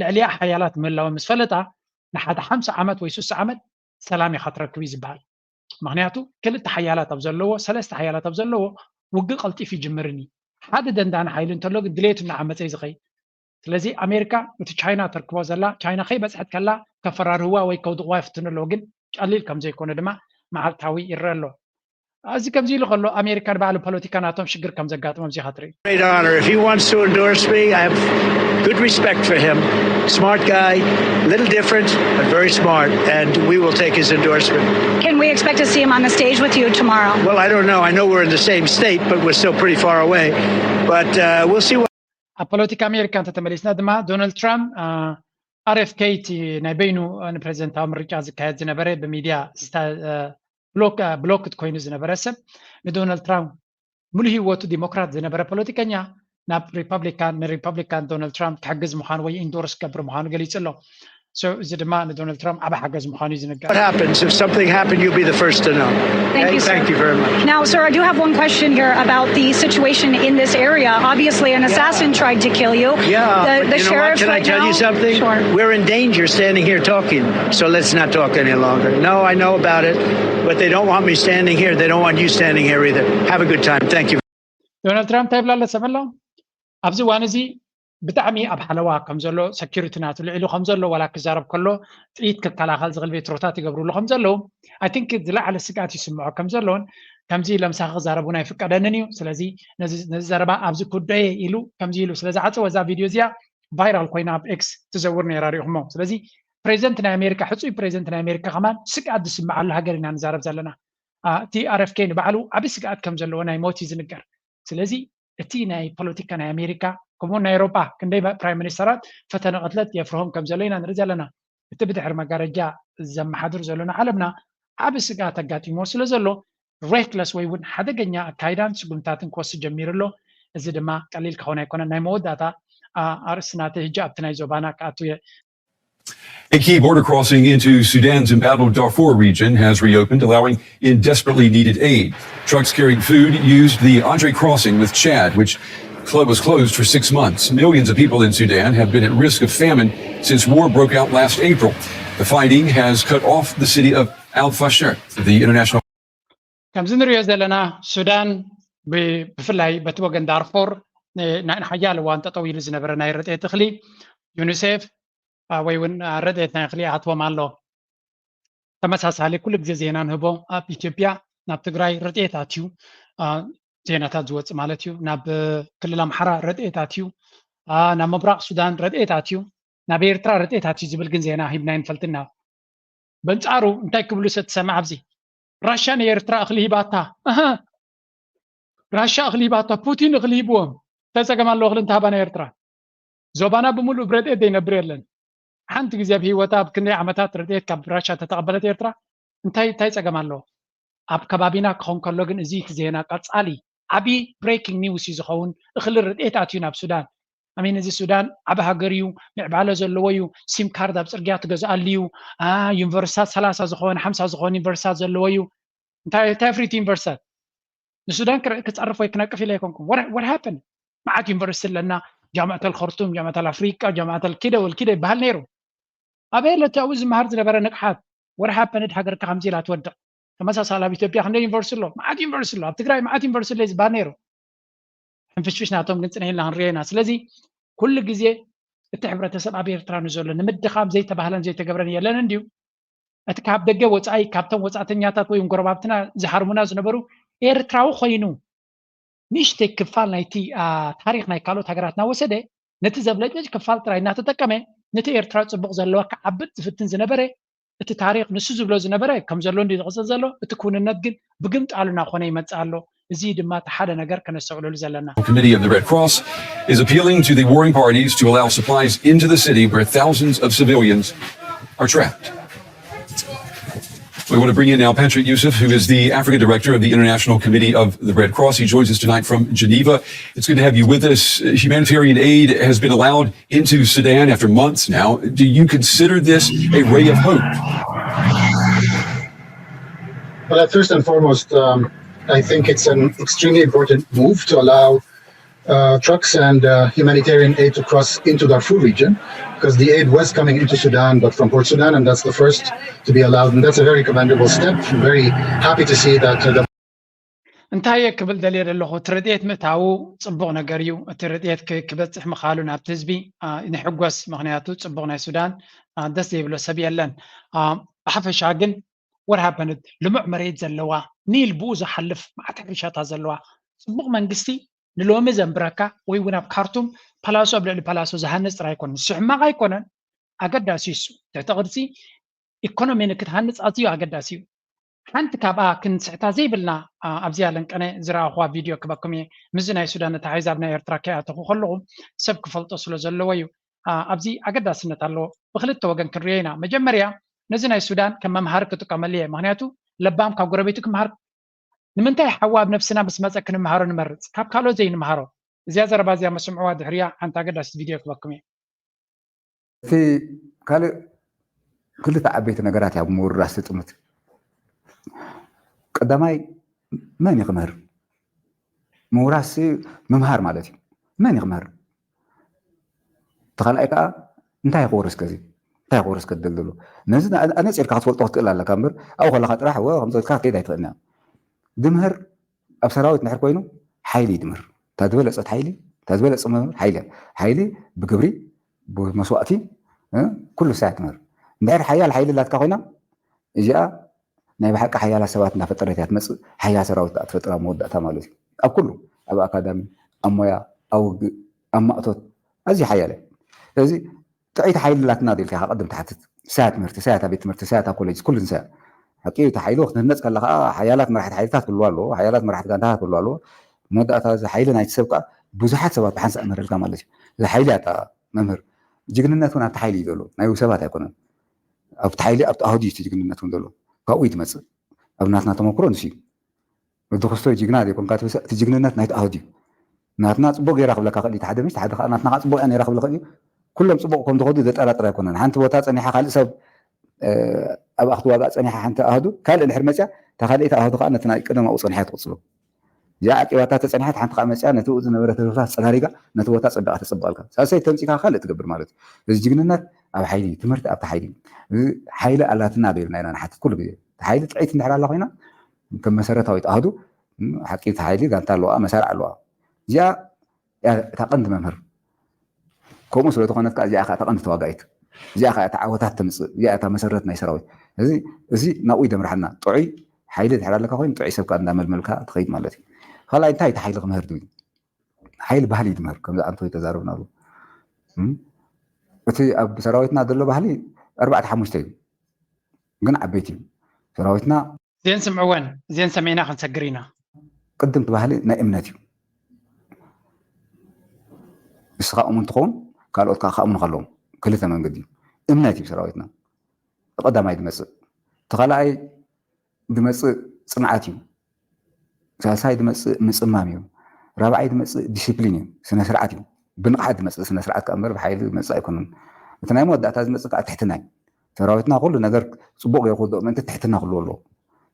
ልዕሊኣ ሓያላት ምህላወን ምስ ፈለጣ፣ ንሓደ ሓምሳ ዓመት ወይ ሱሳ ዓመት ሰላም ኢኻ ትረክብ እዩ ዝበሃል። ምክንያቱ ክልተ ሓያላት ኣብ ዘለዎ፣ ሰለስተ ሓያላት ኣብ ዘለዎ ውግእ ቀልጢፍ ይጅምርን እዩ። ሓደ ደንዳኒ ሓይሊ እንተሎ ግን ድሌቱ እናዓመፀ እዩ ዝኸይድ። ስለዚ ኣሜሪካ እቲ ቻይና ተርክቦ ዘላ፣ ቻይና ከይበፅሐት ከላ ከፈራርህዋ ወይ ከውድቕዋ ይፍትኑ ኣለዉ፣ ግን ቀሊል ከም ዘይኮነ ድማ መዓልታዊ ይረአ ኣሎ። እዚ ከምዚ ኢሉ ከሎ ኣሜሪካ ንባዕሉ ፖለቲካ ናቶም ሽግር ከም ዘጋጥሞም ዚኻ ትርኢ። Great honor. If he wants to endorse me, I have good respect for him. Smart guy, little different, but very smart, and we will take his endorsement. Can we expect to see him on the stage with you tomorrow? Well, I don't know. I know we're in the same state, but we're still pretty far away. But uh, we'll see what ኣብ ፖለቲካ ኣሜሪካ እንተተመሊስና ድማ ዶናልድ ትራምፕ ኣር ኤፍ ኬ እቲ ናይ በይኑ ንፕሬዚደንታዊ ምርጫ ዝካየድ ዝነበረ ብሚድያ ብሎክድ ኮይኑ ዝነበረ ሰብ ንዶናልድ ትራምፕ ሙሉ ህይወቱ ዲሞክራት ዝነበረ ፖለቲከኛ ናብ ሪፐብሊካን ንሪፐብሊካን ዶናልድ ትራምፕ ክሕግዝ ምዃኑ ወይ ኢንዶርስ ክገብር ምዃኑ ገሊጹ ኣሎ። እዚ ድማ ንዶናልድ ትራምፕ ዓቢ ሓገዝ ምዃኑ እዩ ዝንገር። What happens if something happened? You'll be the first to know. Thank you, sir. Thank you very much. Now, sir, I do have one question here about the situation in this area. Obviously, an assassin tried to kill you. Yeah, The, but the you know what? sheriffs Can I right tell now. You something? Sure. We're in danger standing here talking. So let's not talk any longer. No, I know about it, but they don't want me standing here. They don't want you standing here either. Have a good time. Thank you. ዶናልድ ትራምፕ እንታይ ይብላለ ሰመሎ ኣብዚ እዋን እዚ ብጣዕሚ ኣብ ሓለዋ ከም ዘሎ ሰኪሪቲ ናቱ ልዕሉ ከም ዘሎ ዋላ ክዛረብ ከሎ ጥይት ክከላኸል ዝኽእል ቬትሮታት ይገብርሉ ከም ዘለዉ ኣይ ቲንክ ዝለዓለ ስግኣት ይስምዖ ከም ዘለውን ከምዚ ለምሳኺ ክዛረቡን ኣይፍቀደንን እዩ። ስለዚ ነዚ ዘረባ ኣብዚ ክውደየ ኢሉ ከምዚ ኢሉ ስለዝዓፀወ እዛ ቪድዮ እዚኣ ቫይራል ኮይና ኣብ ኤክስ ትዘውር ነይራ ሪኢኹሞ። ስለዚ ፕሬዚደንት ናይ ኣሜሪካ ሕፁይ ፕሬዚደንት ናይ ኣሜሪካ ከማን ስግኣት ዝስምዓሉ ሃገር ኢና ንዛረብ ዘለና። እቲ ኣር ኤፍ ኬ ንባዕሉ ዓቢ ስግኣት ከም ዘለዎ ናይ ሞት እዩ ዝንገር። ስለዚ እቲ ናይ ፖለቲካ ናይ ኣሜሪካ ከምኡ ናይ ኤውሮጳ ክንደይ ፕራይም ሚኒስተራት ፈተነ ቅትለት የፍርሆም ከም ዘሎ ኢና ንርኢ ዘለና። እቲ ብድሕሪ መጋረጃ ዘመሓድር ዘሎ ንዓለምና ዓቢ ስግኣት ኣጋጢምዎ ስለ ዘሎ ሬክለስ ወይ እውን ሓደገኛ ኣካይዳን ስጉምታትን ክወስድ ጀሚሩ ኣሎ። እዚ ድማ ቀሊል ክኸውን ኣይኮነን። ናይ መወዳእታ ኣርእስቲ ናተይ ሕጂ ኣብቲ ናይ ዞባና ክኣቱ እየ። A key border crossing into Sudan's embattled Darfur region has reopened, allowing in desperately needed aid. Trucks carrying food used the Andre crossing with Chad, which clo- was closed for six months. Millions of people in Sudan have been at risk of famine since war broke out last April. The fighting has cut off the city of Al Fasher. The international ከምዚ ንሪኦ ዘለና ሱዳን ብፍላይ በቲ ወገን ዳርፎር ንሓያለ እዋን ጠጠው ኢሉ ዝነበረ ናይ ረድኤት እኽሊ ዩኒሴፍ ወይ እውን ረድኤት ናይ እኽሊ ኣትዎም ኣሎ። ተመሳሳሊ ኩሉ ግዜ ዜና ንህቦ ኣብ ኢትዮጵያ ናብ ትግራይ ረድኤት ኣትዩ ዜናታት ዝወፅእ ማለት እዩ። ናብ ክልል ኣምሓራ ረድኤት ኣትዩ፣ ናብ ምብራቕ ሱዳን ረድኤት ኣትዩ፣ ናብ ኤርትራ ረድኤት ኣትዩ ዝብል ግን ዜና ሂብና ይንፈልጥና። በንጻሩ እንታይ ክብሉ ሰትሰምዕ ኣብዚ ራሻ ንኤርትራ እኽሊ ሂባታ። ኣሃ ራሻ እኽሊ ሂባታ፣ ፑቲን እኽሊ ሂብዎም። እንታይ ጸገም ኣለዎ እኽሊ እንተሃባ ናይ ኤርትራ? ዞባና ብምሉእ ብረድኤት ዘይነብር የለን። ሓንቲ ግዜ ኣብ ህይወታ ኣብ ክንደይ ዓመታት ረድኤት ካብ ራሻ ተተቐበለት ኤርትራ እንታይ እንታይ ጸገም ኣለዎ? ኣብ ከባቢና ክኾን ከሎ ግን እዚ እቲ ዜና ቀጻሊ ዓቢ ብሬኪንግ ኒውስ እዩ ዝኸውን። እኽሊ ረድኤት ኣትዩ ናብ ሱዳን። ኣሚን እዚ ሱዳን ዓቢ ሃገር እዩ፣ ምዕባለ ዘለዎ እዩ። ሲም ካርድ ኣብ ጽርግያ ትገዝኣሉ እዩ። ዩኒቨርሲታት ሰላሳ ዝኾነ ሓምሳ ዝኾነ ዩኒቨርሲታት ዘለዎ እዩ። እንታይ እንታይ ኣፍሪቱ ዩኒቨርሲታት ንሱዳን ክጸርፍ ወይ ክነቅፍ ኢለ ኣይኮንኩም። What happened? መዓት ዩኒቨርሲቲ ኣለና። ጃምዐተል ኸርቱም፣ ጃምዐተል ኣፍሪቃ፣ ጃምዐተል ኪደ ወልኪደ ይበሃል ነይሩ። ኣበይ ለቲ ኣብኡ ዝመሃር ዝነበረ ንቕሓት ወር ሃፐንድ ሃገርካ ከምዚ ኢላ ትወድቕ። ተመሳሳሊ ኣብ ኢትዮጵያ ክንደይ ዩኒቨርሲቲ ኣሎ? መዓት ዩኒቨርሲቲ ኣሎ። ኣብ ትግራይ መዓት ዩኒቨርሲቲ ኣሎ ዝበሃል ነይሩ። ሕንፍሽፍሽ ናቶም ግን ፅንሕ ኢልና ክንሪኦ ኢና። ስለዚ ኩሉ ግዜ እቲ ሕብረተሰብ ኣብ ኤርትራ ንዘሎ ንምድኻም ዘይተባህለን ዘይተገብረን የለን እንድዩ። እቲ ካብ ደገ ወፃኢ ካብቶም ወፃእተኛታት ወይ ጎረባብትና ዝሃርሙና ዝነበሩ ኤርትራዊ ኮይኑ ንእሽተይ ክፋል ናይቲ ታሪክ ናይ ካልኦት ሃገራት እናወሰደ ነቲ ዘብለጭለጭ ክፋል ጥራይ እናተጠቀመ ነቲ ኤርትራ ፅቡቅ ዘለዋ ክዓብጥ ዝፍትን ዝነበረ እቲ ታሪክ ንሱ ዝብሎ ዝነበረ ከም ዘሎ እንዲ ዝቕፅል ዘሎ እቲ ክውንነት ግን ብግምጣ ኣሉና ኮነ ይመፅእ ኣሎ። እዚ ድማ እቲ ሓደ ነገር ከነስተውዕለሉ ዘለና። Committee of the Red Cross is appealing to the warring parties to allow supplies into the city where thousands of civilians are trapped. We want to bring in now Patrick Yusuf, who is the Africa Director of the International Committee of the Red Cross. He joins us tonight from Geneva. It's good to have you with us. Humanitarian aid has been allowed into Sudan after months now. Do you consider this a ray of hope? Well, first and foremost, um, I think it's an extremely important move to allow uh, trucks and uh, humanitarian aid to cross into Darfur region, because the aid was coming into Sudan, but from Port Sudan, and that's the first to be allowed. And that's a very commendable step. I'm very happy to see that. Uh, the እንታይ ክብል ደልየ ዘለኹ፣ እቲ ረድኤት ምእታዉ ጽቡቕ ነገር እዩ። እቲ ረድኤት ክበጽሕ ምኻሉ ናብቲ ህዝቢ ንሕጎስ፣ ምኽንያቱ ጽቡቕ ናይ ሱዳን ደስ ዘይብሎ ሰብ የለን። ብሓፈሻ ግን what happened? ልሙዕ መሬት ዘለዋ፣ ኒል ብኡ ዝሓልፍ መዓት ሕርሻታት ዘለዋ፣ ጽቡቕ መንግስቲ ንሎሚ ዘንብረካ ወይ እውን ኣብ ካርቱም ፓላሶ ኣብ ልዕሊ ፓላሶ ዝሃንጽ ጥራይ ኣይኮነን። ንሱ ሕማቕ ኣይኮነን፣ ኣገዳሲ እሱ ትሕቲ ቅርጺ ኢኮኖሚ ንክትሃንጽ ኣዝዩ ኣገዳሲ እዩ። ሓንቲ ካብኣ ክንስሕታ ዘይብልና ኣብዚኣ ለንቀነ ዝረኣኹዋ ቪድዮ ክበኩም እየ። ምስዚ ናይ ሱዳን ተታሒዝ ኣብ ናይ ኤርትራ ከይኣተኹ ከለኹ ሰብ ክፈልጦ ስለ ዘለዎ እዩ። ኣብዚ ኣገዳስነት ኣለዎ። ብክልተ ወገን ክንሪኦ ኢና። መጀመርያ ነዚ ናይ ሱዳን ከም መምሃሪ ክጥቀመሉ እየ። ምክንያቱ ለባም ካብ ጎረቤቱ ክምሃር ንምንታይ ሓዋ ኣብ ነብስና ምስ መጸ ክንምሃሮ ንመርጽ? ካብ ካልኦት ዘይንምሃሮ? እዚኣ ዘረባ እዚኣ መስምዕዋ ድሕሪያ ሓንቲ ኣገዳሲት ቪድዮ ክበኩም እየ። እቲ ካልእ ክልተ ዓበይቲ ነገራት እያ ብምውርራስ ትጥምት። ቀዳማይ መን እዩ ክምህር? ምውራስ ምምሃር ማለት እዩ። መን እዩ ክምህር? ተኻልኣይ ከዓ እንታይ ክወርስ ከዚ እንታይ ክወርስ ከደልደሎ ነዚ ኣነፂርካ ክትፈልጦ ክትክእል ኣለካ እምበር ኣብኡ ከለካ ጥራሕ ወ ከምዚ ኢልካ ክትከይድ ኣይትኽእልን እያ። ድምህር ኣብ ሰራዊት እንድሕር ኮይኑ ሓይሊ ይድምህር። እታ ዝበለፀት ሓይሊ እታ ዝበለፀ መምህር ሓይሊ እያ። ሓይሊ ብግብሪ ብመስዋእቲ ኩሉ ሳያ ትምህር። እንድሕር ሓያል ሓይሊ ላትካ ኮይና እዚኣ ናይ ብሓቂ ሓያላት ሰባት እናፈጠረት እያ ትመፅእ። ሓያል ሰራዊት ከዓ ትፈጥር ኣብ መወዳእታ ማለት እዩ። ኣብ ኩሉ ኣብ ኣካዳሚ፣ ኣብ ሞያ፣ ኣብ ውግእ፣ ኣብ ማእቶት ኣዝዩ ሓያል እያ። ስለዚ ጥዕይቲ ሓይሊ ኣላትና ዶ ኢልካ ኢኻ ቅድም ትሓትት። ሳያ ትምህርቲ፣ ሳያ እታ ቤት ትምህርቲ፣ ሳያ እታ ኮሌጅ፣ ኩሉ ንሳያ ሓቂ እቲ ሓይሊ ክትህነፅ ከላ ከዓ ሓያላት መራሕቲ ሓይልታት ክህልዋ ኣለዎ። ሓያላት መራሕቲ ጋንታታት ክህልዋ ኣለዎ። መወዳእታ እዚ ሓይሊ ናይቲ ሰብ ከዓ ብዙሓት ሰባት ብሓንሳእ ምህረልካ ማለት እዩ። እዚ ሓይሊ ኣታ መምህር ጅግንነት እውን ኣብቲ ሓይሊ እዩ ዘሎ ናይ ሰባት ኣይኮነን። ኣብቲ ሓይሊ ኣብቲ ኣህዱ እዩ ጅግንነት እውን ዘሎ ካብኡ እዩ ትመፅእ። ኣብ ናትና ተመክሮ ንሱ እዩ። ወዲ ክስቶ ጅግና ዘይኮንካ ትብሰ እቲ ጅግንነት ናይቲ ኣህዱ እዩ። ናትና ፅቡቅ ገይራ ክብለካ ክእል እዩ ሓደ ምሽ ሓደ ናትና ከዓ ፅቡቅ እያ ነይራ ክብል ክእል እዩ። ኩሎም ፅቡቅ ከም ዝኸዱ ዘጠራጥር ኣይኮነን። ሓንቲ ቦታ ፀኒሓ ካልእ ሰብ ኣብኣ ክትዋጋእ ፀኒሓ ሓንቲ ኣህዱ ካልእ ድሕር መፅያ እታ ካልእቲ ኣህዱ ከዓ ነቲ ናይ ቀደም ኣብኡ ፀኒሓ ትቕፅሎ። እዚኣ ዓቂባታ ተፀኒሓት ሓንቲ ከዓ መፅያ ነቲ ዝነበረ ተረፍታት ፀራሪጋ ነቲ ቦታ ፀቢቃ ተፀብቐልካ ሳልሳይ ተምፂካ ካልእ ትገብር ማለት እዩ። እዚ ጅግንነት ኣብ ሓይሊ ትምህርቲ ኣብቲ ሓይሊ ሓይሊ ኣላትና ዶ ኢልና ኢና ንሓትት ኩሉ ግዜ። ሓይሊ ጥዕይቲ እንድሕር ኣላ ኮይና ከም መሰረታዊት ኣህዱ ሓቂ ሓይሊ ጋንታ ኣለዋ መሳርዕ ኣለዋ። እዚኣ እታ ቀንዲ መምህር ከምኡ ስለ ዝኾነት እዚኣ እታ ቀንዲ ተዋጋኢት እዚኣ እታ ዓወታት ተምፅእ እዚኣ እታ መሰረት ናይ ሰራዊት እዚ ናብኡ ይደምርሓና ጥዑይ ሓይሊ ድሕር ኣለካ ኮይኑ ጥዑይ ሰብካ እንዳመልመልካ ትኸይድ ማለት እዩ። ካልኣይ እንታይ እቲ ሓይሊ ክምህር ድብል ሓይሊ ባህሊ ይድምህር ከምዚ ኣንቶ ተዛረብናሉ። እቲ ኣብ ሰራዊትና ዘሎ ባህሊ ኣርባዕተ ሓሙሽተ እዩ ግን ዓበይቲ እዩ ሰራዊትና። እዚአን ስምዕወን እዚአን ሰሚዕና ክንሰግር ኢና። ቅድምቲ ባህሊ ናይ እምነት እዩ። ንስኻ እሙን ትኸውን ካልኦት ከዓ ክኣምኑ ከለዎም ክልተ መንገዲ እዩ። እምነት እዩ ሰራዊትና ቀዳማይ ዝመፅእ እቲ ካልኣይ ዝመፅእ ፅንዓት እዩ። ሳልሳይ ዝመፅእ ምፅማም እዩ። ራብዓይ ዝመፅእ ዲሲፕሊን እዩ ስነ ስርዓት እዩ። ብንቕሓት ዝመፅእ ስነ ስርዓት ከዓ እምበር ብሓይሊ ዝመፅእ ኣይኮነን። እቲ ናይ መወዳእታ ዝመፅእ ከዓ ትሕትና እዩ። ሰራዊትና ኩሉ ነገር ፅቡቅ ገይሩ ክወድኦ ምእንቲ ትሕትና ክህልዎ ኣለዎ።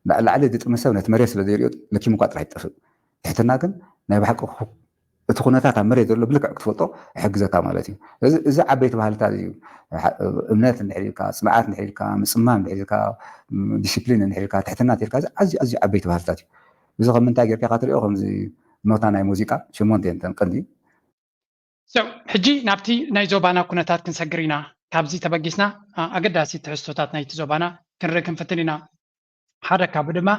ላዕሊ ላዕሊ ዝጥምት ሰብ ነቲ መሬት ስለ ዘይሪኦ ለኪሙ እኳ ጥራሕ ይጠፍእ። ትሕትና ግን ናይ ብሓቂ እቲ ኩነታት ኣብ መሬት ዘሎ ብልክዕ ክትፈልጦ ይሕግዘካ ማለት እዩ። እዚ ዓበይቲ ባህልታት እዩ። እምነት እንድሕር ኢልካ፣ ፅንዓት እንድሕር ኢልካ፣ ምፅማም እንድሕር ኢልካ፣ ዲስፕሊን እንድሕር ኢልካ፣ ትሕትና እንተ ኢልካ እዚ ኣዝዩ ኣዝዩ ዓበይቲ ባህልታት እዩ። እዚ ከም ምንታይ ጌርካ ኢኻ ትሪኦ? ከምዚ ኖታ ናይ ሙዚቃ ሽሞንተ እየን እተን ቀንዲ። ሕጂ ናብቲ ናይ ዞባና ኩነታት ክንሰግር ኢና። ካብዚ ተበጊስና ኣገዳሲ ትሕዝቶታት ናይቲ ዞባና ክንርኢ ክንፍትን ኢና። ሓደ ካብኡ ድማ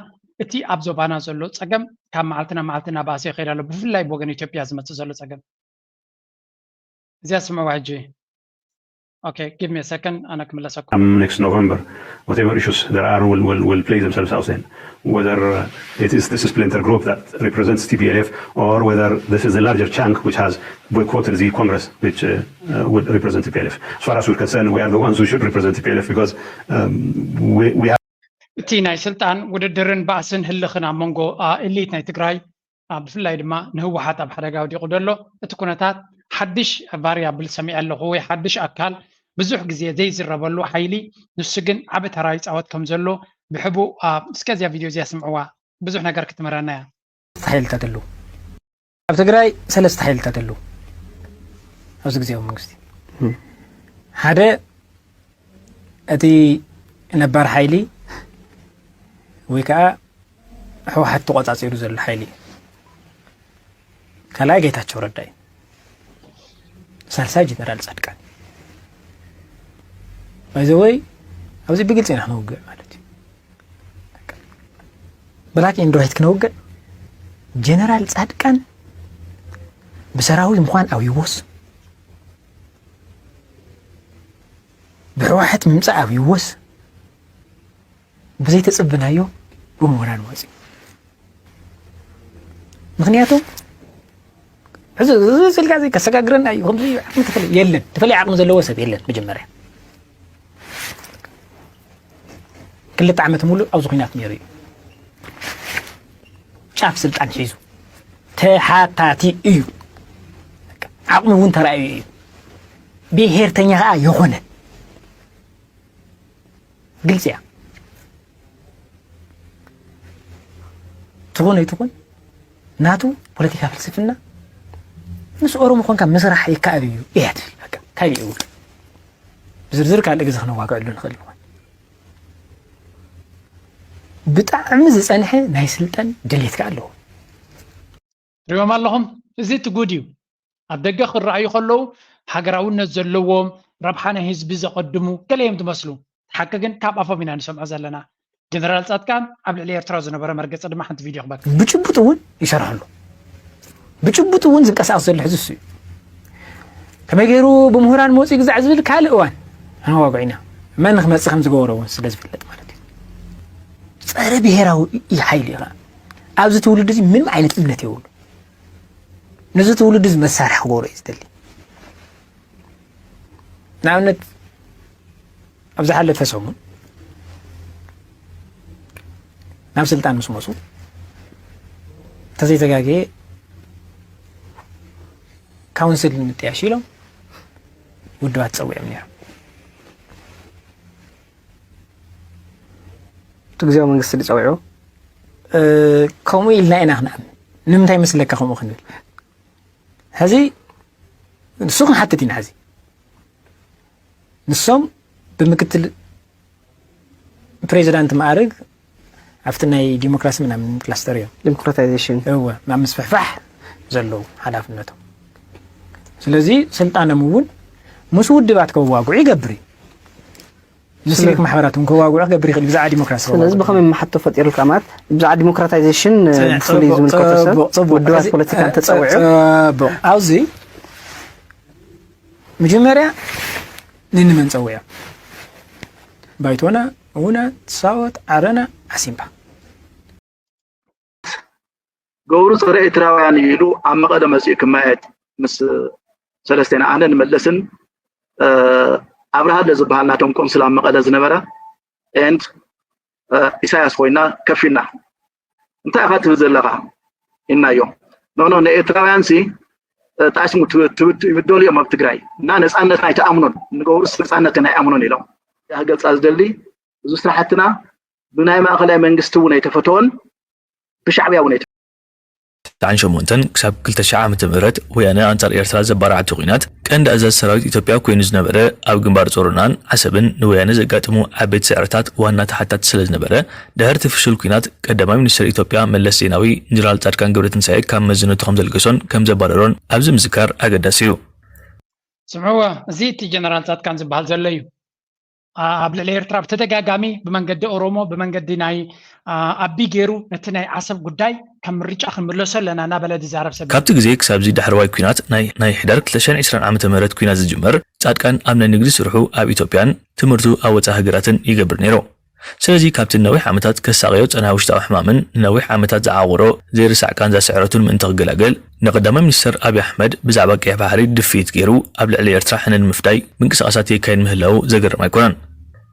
እቲ ኣብ ዞባና ዘሎ ጸገም ካብ መዓልቲ ናብ መዓልቲ እናባእሰ ይኸይድ ኣሎ፣ ብፍላይ ብወገን ኢትዮጵያ ዝመጽእ ዘሎ ጸገም። እዚኣ ስምዕዋ ሕጂ። Okay, give me a second, ኣነ ክምለሰኩም። Come next November, whatever issues there are will, will, will play themselves out then. Whether uh, it is this splinter group that represents T P L F or whether this is the larger chunk which has boycotted the Congress, which uh, uh, would represent T P L F. As far as we're concerned, we are the ones who should represent T P L F because um, we, we have እቲ ናይ ስልጣን ውድድርን ባእስን ህልኽን ኣብ መንጎ ኤሊት ናይ ትግራይ ብፍላይ ድማ ንህወሓት ኣብ ሓደጋ ወዲቑ ዘሎ እቲ ኩነታት ሓድሽ ቫሪያብል ሰሚዐ ኣለኹ ወይ ሓድሽ ኣካል ብዙሕ ግዜ ዘይዝረበሉ ሓይሊ ንሱ ግን ዓቢ ተራ ይፃወት ከም ዘሎ ብሕቡእ እስከ እዚኣ ቪድዮ እዚኣ ስምዕዋ ብዙሕ ነገር ክትምህረና እያ። ሓይልታት ኣለዉ ኣብ ትግራይ ሰለስተ ሓይልታት ኣለዉ ኣብዚ ግዜያዊ መንግስቲ ሓደ እቲ ነባር ሓይሊ ወይ ከዓ ህወሓት ተቆፃፂሩ ዘሎ ሓይሊ እዩ። ካልኣይ ጌታቸው ረዳ እዩ። ሳልሳይ ጀነራል ፃድቃን ባይዘወይ ኣብዚ ብግልፂ ኢና ክነውግዕ ማለት እዩ። ብላክ ኤንድ ዋይት ክነውግዕ ጀነራል ፃድቃን ብሰራዊት ምኳን ኣብይዎስ ብህወሓት ምምፃእ ኣብይዎስ ብዘይተፅብናዮ ብምሁራን ወፂ። ምክንያቱ እዚ ስልካ እዚ ከሰጋግረና እዩ ከምዚ ዓቕሚ ተፈለ የለን። ተፈለየ ዓቕሚ ዘለዎ ሰብ የለን። መጀመርያ ክልተ ዓመት ሙሉእ ኣብዚ ኩናት ነይሩ እዩ። ጫፍ ስልጣን ሒዙ ተሓታቲ እዩ። ዓቕሚ እውን ተራእዩ እዩ። ብሄርተኛ ከዓ የኾነ ግልፂ እያ። ትኹን ኣይትኹን ናቱ ፖለቲካ ፍልስፍና ምስ ኦሮሞ ኮንካ ምስራሕ ይከኣል እዩ እያ ትብል። በቃ ካሊእ እውን ብዝርዝር ካልእ ግዜ ክነዋግዐሉ ንኽእል ይኾን። ብጣዕሚ ዝፀንሐ ናይ ስልጣን ድሌት ከኣ ኣለዎ። ሪኦም ኣለኹም። እዚ እቲ ጉድ እዩ። ኣብ ደገ ክረኣዩ ከለዉ ሃገራውነት ዘለዎም፣ ረብሓ ናይ ህዝቢ ዘቐድሙ ገለ እዮም ዝመስሉ። እቲ ሓቂ ግን ካብ ኣፎም ኢና ንሰምዖ ዘለና። ጀነራል ጻድቃን ኣብ ልዕሊ ኤርትራ ዝነበረ መርገጺ ድማ ሓንቲ ቪድዮ ክበካ። ብጭቡጥ እውን ይሰርሕ ኣሎ። ብጭቡጥ እውን ዝንቀሳቐስ ዘሎ ሕዚ እሱ እዩ። ከመይ ገይሩ ብምሁራን መውፅኢ ግዛዕ ዝብል ካልእ እዋን ኣዋግዒና መን ክመፅእ ከም ዝገበሮ እውን ስለ ዝፍለጥ ማለት እዩ። ፀረ ብሄራዊ ሓይሊ እዩ። ኣብዚ ትውልድ እዚ ምንም ዓይነት እምነት የብሉ። ነዚ ትውልድ እዚ መሳርሒ ክገብሮ እዩ ዝደሊ። ንኣብነት ኣብ ዝሓለፈ ሰሙን ናብ ስልጣን ምስ መፁ እንተዘይተጋግየ ካውንስል ንምጥያሽ ኢሎም ውድባት ፀዊዖም ነይሮም። እቲ ግዜያዊ መንግስቲ ዝፀዊዑ ከምኡ ኢልና ኢና ክንኣምን። ንምንታይ መስለካ ከምኡ ክንብል? ሕዚ ንሱ ክንሓትት ኢና። ሕዚ ንሶም ብምክትል ፕሬዚዳንት ማዕርግ ኣብቲ ናይ ዲሞክራሲ ምናምን ክላስተር እዮም ዲሞክራታይዜሽን እወ ናብ ምስፍሕፋሕ ዘለዉ ሓላፍነቶም። ስለዚ ስልጣኖም እውን ምስ ውድባት ከዋግዑ ይገብር እዩ። ንሲቪክ ማሕበራት እውን ከዋግዑ ክገብር ይኽእል ብዛዕባ ዲሞክራሲ ስለዚ ብኸመይ መሓቶ ፈጢሩልካ ማለት ብዛዕባ ዲሞክራታይዜሽን ብፍሉይ ዝምልከቶ ሰብ ውድባት ፖለቲካ እንተፀዊዑ ኣብዚ መጀመርያ ንንመን ፀዊዖም? ባይቶና፣ ውነ፣ ሳወት፣ ዓረና፣ ዓሲምባ። ገብሩ ፀረ ኤርትራውያን እዩ ኢሉ ኣብ መቐለ መፂኡ ክመያየጥ ምስ ሰለስቴና ኣነ ንመለስን ኣብርሃለ ዝበሃል ናቶም ቆንስል ኣብ መቐለ ዝነበረ and ኢሳያስ ኮይና ከፊና እንታይ ኢኻ ትብል ዘለኻ ኢልናዮ። ኖ ኖ ንኤርትራውያን ሲ ጣዕስሙ ይብደሉ እዮም ኣብ ትግራይ እና ነፃነትና ኣይተኣምኖን ንገብሩስ ነፃነትና ኣይኣምኖን ኢሎም። ያ ክገልፃ ዝደሊ እዚ ስራሕትና ብናይ ማእኸላይ መንግስቲ እውን ኣይተፈተወን ብሻዕብያ እውን ኣይተፈተወን። ትሽዓን ሸሞንተን ክሳብ ክልተ ሽሕ ዓመተ ምህረት ወያነ ኣንጻር ኤርትራ ዘባርዓቶ ኲናት ቀንዲ ኣዛዚ ሰራዊት ኢትዮጵያ ኮይኑ ዝነበረ ኣብ ግንባር ጾሮናን ዓሰብን ንወያነ ዘጋጥሙ ዓበይቲ ስዕርታት ዋና ተሓታቲ ስለ ዝነበረ ድሕሪ እቲ ፍሹል ኲናት ቀዳማይ ሚኒስተር ኢትዮጵያ መለስ ዜናዊ ንጀነራል ጻድቃን ገብረትንሳኤ ካብ መዝነቱ ከም ዘልገሶን ከም ዘባረሮን ኣብዚ ምዝካር ኣገዳሲ እዩ። ስምዕዎ እዚ እቲ ጀነራል ጻድቃን ዝበሃል ዘሎ እዩ። ኣብ ልዕሊ ኤርትራ ብተደጋጋሚ ብመንገዲ ኦሮሞ ብመንገዲ ናይ ኣቢ ገይሩ ነቲ ናይ ዓሰብ ጉዳይ ከም ምርጫ ክንምለሶ ኣለና እናበለ ዝዛረብ ሰብ ካብቲ ግዜ ክሳብዚ ዳሕረዋይ ኲናት ናይ ናይ ሕዳር ክልተ ሽሕን ዕስራን ዓመተ ምህረት ኲናት ዝጅመር ጻድቃን ኣብ ናይ ንግዲ ስርሑ ኣብ ኢትዮጵያን ትምህርቱ ኣብ ወጻኢ ሃገራትን ይገብር ነይሩ። ስለዚ ካብቲ ንነዊሕ ዓመታት ከሳቕዮ ዝጸንሐ ውሽጣዊ ሕማምን ንነዊሕ ዓመታት ዝዓቖሮ ዘይርሳዕ ቃንዛ ስዕረቱን ምእንቲ ክገላገል ንቀዳማይ ሚኒስተር ኣብይ ኣሕመድ ብዛዕባ ቀይሕ ባሕሪ ድፍኢት ገይሩ ኣብ ልዕሊ ኤርትራ ሕነ ንምፍዳይ ምንቅስቓሳት የካይድ ምህላዉ ዘገርም ኣይኮነን።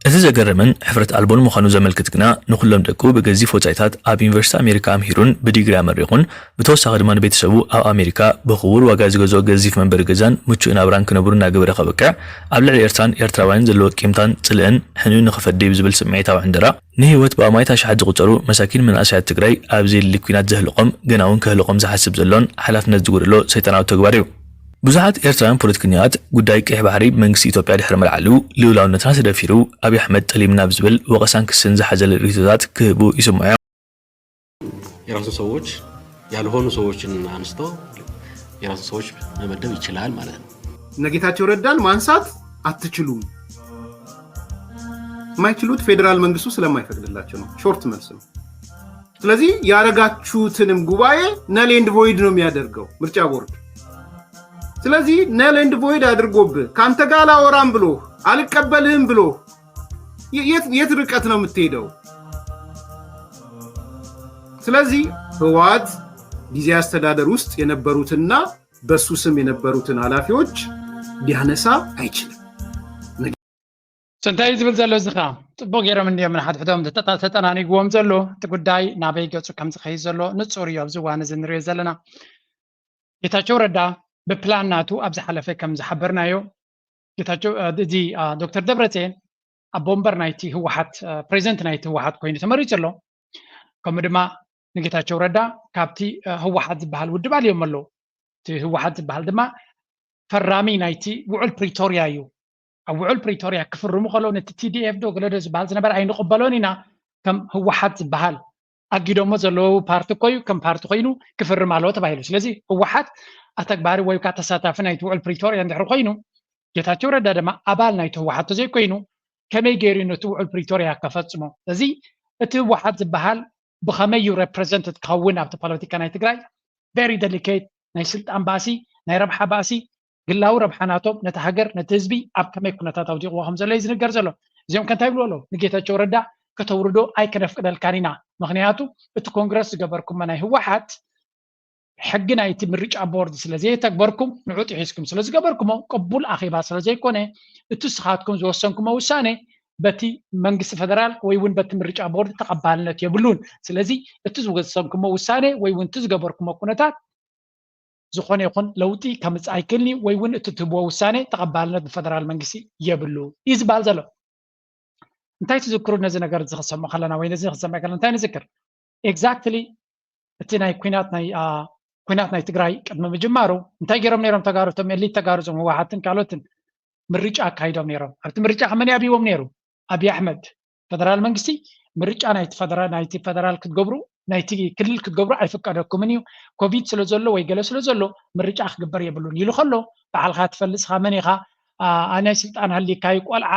እቲ ዘገርምን ሕፍረት ኣልቦን ምዃኑ ዘመልክት ግና ንኹሎም ደቁ ብገዚፍ ወጻኢታት ኣብ ዩኒቨርሲቲ ኣሜሪካ ኣምሂሩን ብዲግሪ ኣመሪቑን ብተወሳኺ ድማ ንቤተሰቡ ኣብ ኣሜሪካ ብኽቡር ዋጋ ዝገዝኦ ገዚፍ መንበሪ ገዛን ምቹእ ናብራን ክነብሩ እናገበረ ከብቅዕ ኣብ ልዕሊ ኤርትራን ኤርትራውያንን ዘለዎ ቂምታን ጽልእን ሕንኡ ንኽፈዲ ብዝብል ስምዒታዊ ዕንደራ ንህይወት ብኣማኢት ኣሽሓት ዝቑጸሩ መሳኪን መናእሰያት ትግራይ ኣብ ዘየድሊ ኲናት ዘህልቖም ገና እውን ከህልቖም ዝሓስብ ዘሎን ሓላፍነት ዝጎደሎ ሰይጣናዊ ተግባር እዩ። ብዙሓት ኤርትራውያን ፖለቲከኛታት ጉዳይ ቀይሕ ባሕሪ ብመንግስቲ ኢትዮጵያ ድሕሪ ምልዓሉ ልኡላውነትና ተደፊሩ ኣብይ ኣሕመድ ጠሊምና ብዝብል ወቐሳን ክስን ዝሓዘለ ርእይቶታት ክህቡ ይስምዑ እዮም። የራሱ ሰዎች ያልሆኑ ሰዎችን አንስቶ የራሱ ሰዎች መመደብ ይችላል ማለት ነው። እነ ጌታቸው ረዳን ማንሳት አትችሉም። የማይችሉት ፌዴራል መንግስቱ ስለማይፈቅድላቸው ነው። ሾርት መልስ ነው። ስለዚህ ያረጋችሁትንም ጉባኤ null and void ነው የሚያደርገው ምርጫ ቦርድ። ስለዚህ null and void አድርጎብህ ካንተ ጋር አላወራም ብሎ አልቀበልህም ብሎ የት ርቀት ነው የምትሄደው? ስለዚህ ህወሓት ጊዜ አስተዳደር ውስጥ የነበሩትና በሱ ስም የነበሩትን ኃላፊዎች ሊያነሳ አይችልም። እንታይ እዩ ዝብል ዘሎ እዚ ኸዓ? ጽቡቕ ገይሮም እንዲዮም ንሓድሕዶም ተጠናኒግዎም ዘሎ። እቲ ጉዳይ ናበይ ገጹ ከም ዝኸይድ ዘሎ ንጹር እዩ ኣብዚ እዋን እዚ ንሪኦ ዘለና። ጌታቸው ረዳ ብፕላን ናቱ ኣብ ዝሓለፈ ከም ዝሓበርናዮ ጌታቸው እዚ ዶክተር ደብረፅዮን ኣቦ ወንበር ናይቲ ህወሓት ፕሬዚደንት ናይቲ ህወሓት ኮይኑ ተመሪፁ ኣሎ። ከምኡ ድማ ንጌታቸው ረዳ ካብቲ ህወሓት ዝበሃል ውድብ ኣልዮም ኣለዉ። እቲ ህወሓት ዝበሃል ድማ ፈራሚ ናይቲ ውዕል ፕሪቶርያ እዩ። ኣብ ውዕል ፕሪቶርያ ክፍርሙ ከለዉ ነቲ ቲዲኤፍ ዶ ገለ ዶ ዝበሃል ዝነበረ ኣይንቕበሎን ኢና ከም ህወሓት ዝበሃል ኣጊዶሞ ዘለዉ ፓርቲ እኮ እዩ ከም ፓርቲ ኮይኑ ክፍርም ኣለዎ ተባሂሉ። ስለዚ ህወሓት ኣተግባሪ ወይ ከዓ ተሳታፊ ናይቲ ውዕል ፕሪቶርያ እንድሕር ኮይኑ ጌታቸው ረዳ ድማ ኣባል ናይቲ ህወሓት ተዘይኮይኑ ከመይ ገይሩ ነቲ ውዕል ፕሪቶርያ ከፈፅሞ? እዚ እቲ ህወሓት ዝበሃል ብኸመይ እዩ ሬፕሬዘንትድ ክኸውን ኣብቲ ፖለቲካ ናይ ትግራይ? ቨሪ ደሊኬት ናይ ስልጣን ባእሲ ናይ ረብሓ ባእሲ ግላዊ ረብሓ ናቶም ነቲ ሃገር ነቲ ህዝቢ ኣብ ከመይ ኩነታት ኣውዲቕዎ ከም ዘሎ እዩ ዝንገር ዘሎ። እዚኦም ከ እንታይ ይብሉ ኣለዉ? ንጌታቸው ረዳ ከተውርዶ ኣይከነፍቅደልካን ኢና፣ ምክንያቱ እቲ ኮንግረስ ዝገበርኩሞ ናይ ህወሓት ሕጊ ናይቲ ምርጫ ቦርድ ስለ ዘየተግበርኩም ንዑ ጥሒስኩም ስለ ዝገበርኩሞ ቅቡል ኣኼባ ስለ ዘይኮነ እቲ ስኻትኩም ዝወሰንኩሞ ውሳነ በቲ መንግስቲ ፈደራል ወይ እውን በቲ ምርጫ ቦርድ ተቐባልነት የብሉን። ስለዚ እቲ ዝወሰንኩሞ ውሳነ ወይ እውን እቲ ዝገበርኩሞ ኩነታት ዝኾነ ይኹን ለውጢ ከምፅእ ኣይክእልን እዩ ወይ እውን እቲ ትህብዎ ውሳኔ ተቐባልነት ብፈደራል መንግስቲ የብሉ እዩ ዝበሃል ዘሎ። እንታይ ትዝክሩ ነዚ ነገር እዚ ክሰምዕ ከለና ወይ ነዚ ክሰምዕ ከለና እንታይ ንዝክር? ኤግዛክትሊ እቲ ናይ ኩናት ናይ ኩናት ናይ ትግራይ ቅድሚ ምጅማሩ እንታይ ገይሮም ነይሮም ተጋሩ እቶም ኤሊት ተጋሩ እዞም ህወሓትን ካልኦትን ምርጫ ኣካይዶም ነይሮም። ኣብቲ ምርጫ ከመን ኣብዎም ነይሩ? ኣብይ ኣሕመድ ፈደራል መንግስቲ ምርጫ ናይቲ ፈደራል ናይቲ ፈደራል ክትገብሩ ናይቲ ክልል ክትገብሩ ኣይፍቀደኩምን እዩ ኮቪድ ስለ ዘሎ ወይ ገለ ስለ ዘሎ ምርጫ ክግበር የብሉን ኢሉ ከሎ በዓልካ ትፈልጥ ኢኻ መን ኢኻ ኣናይ ስልጣን ሃሊካ እዩ ቆልዓ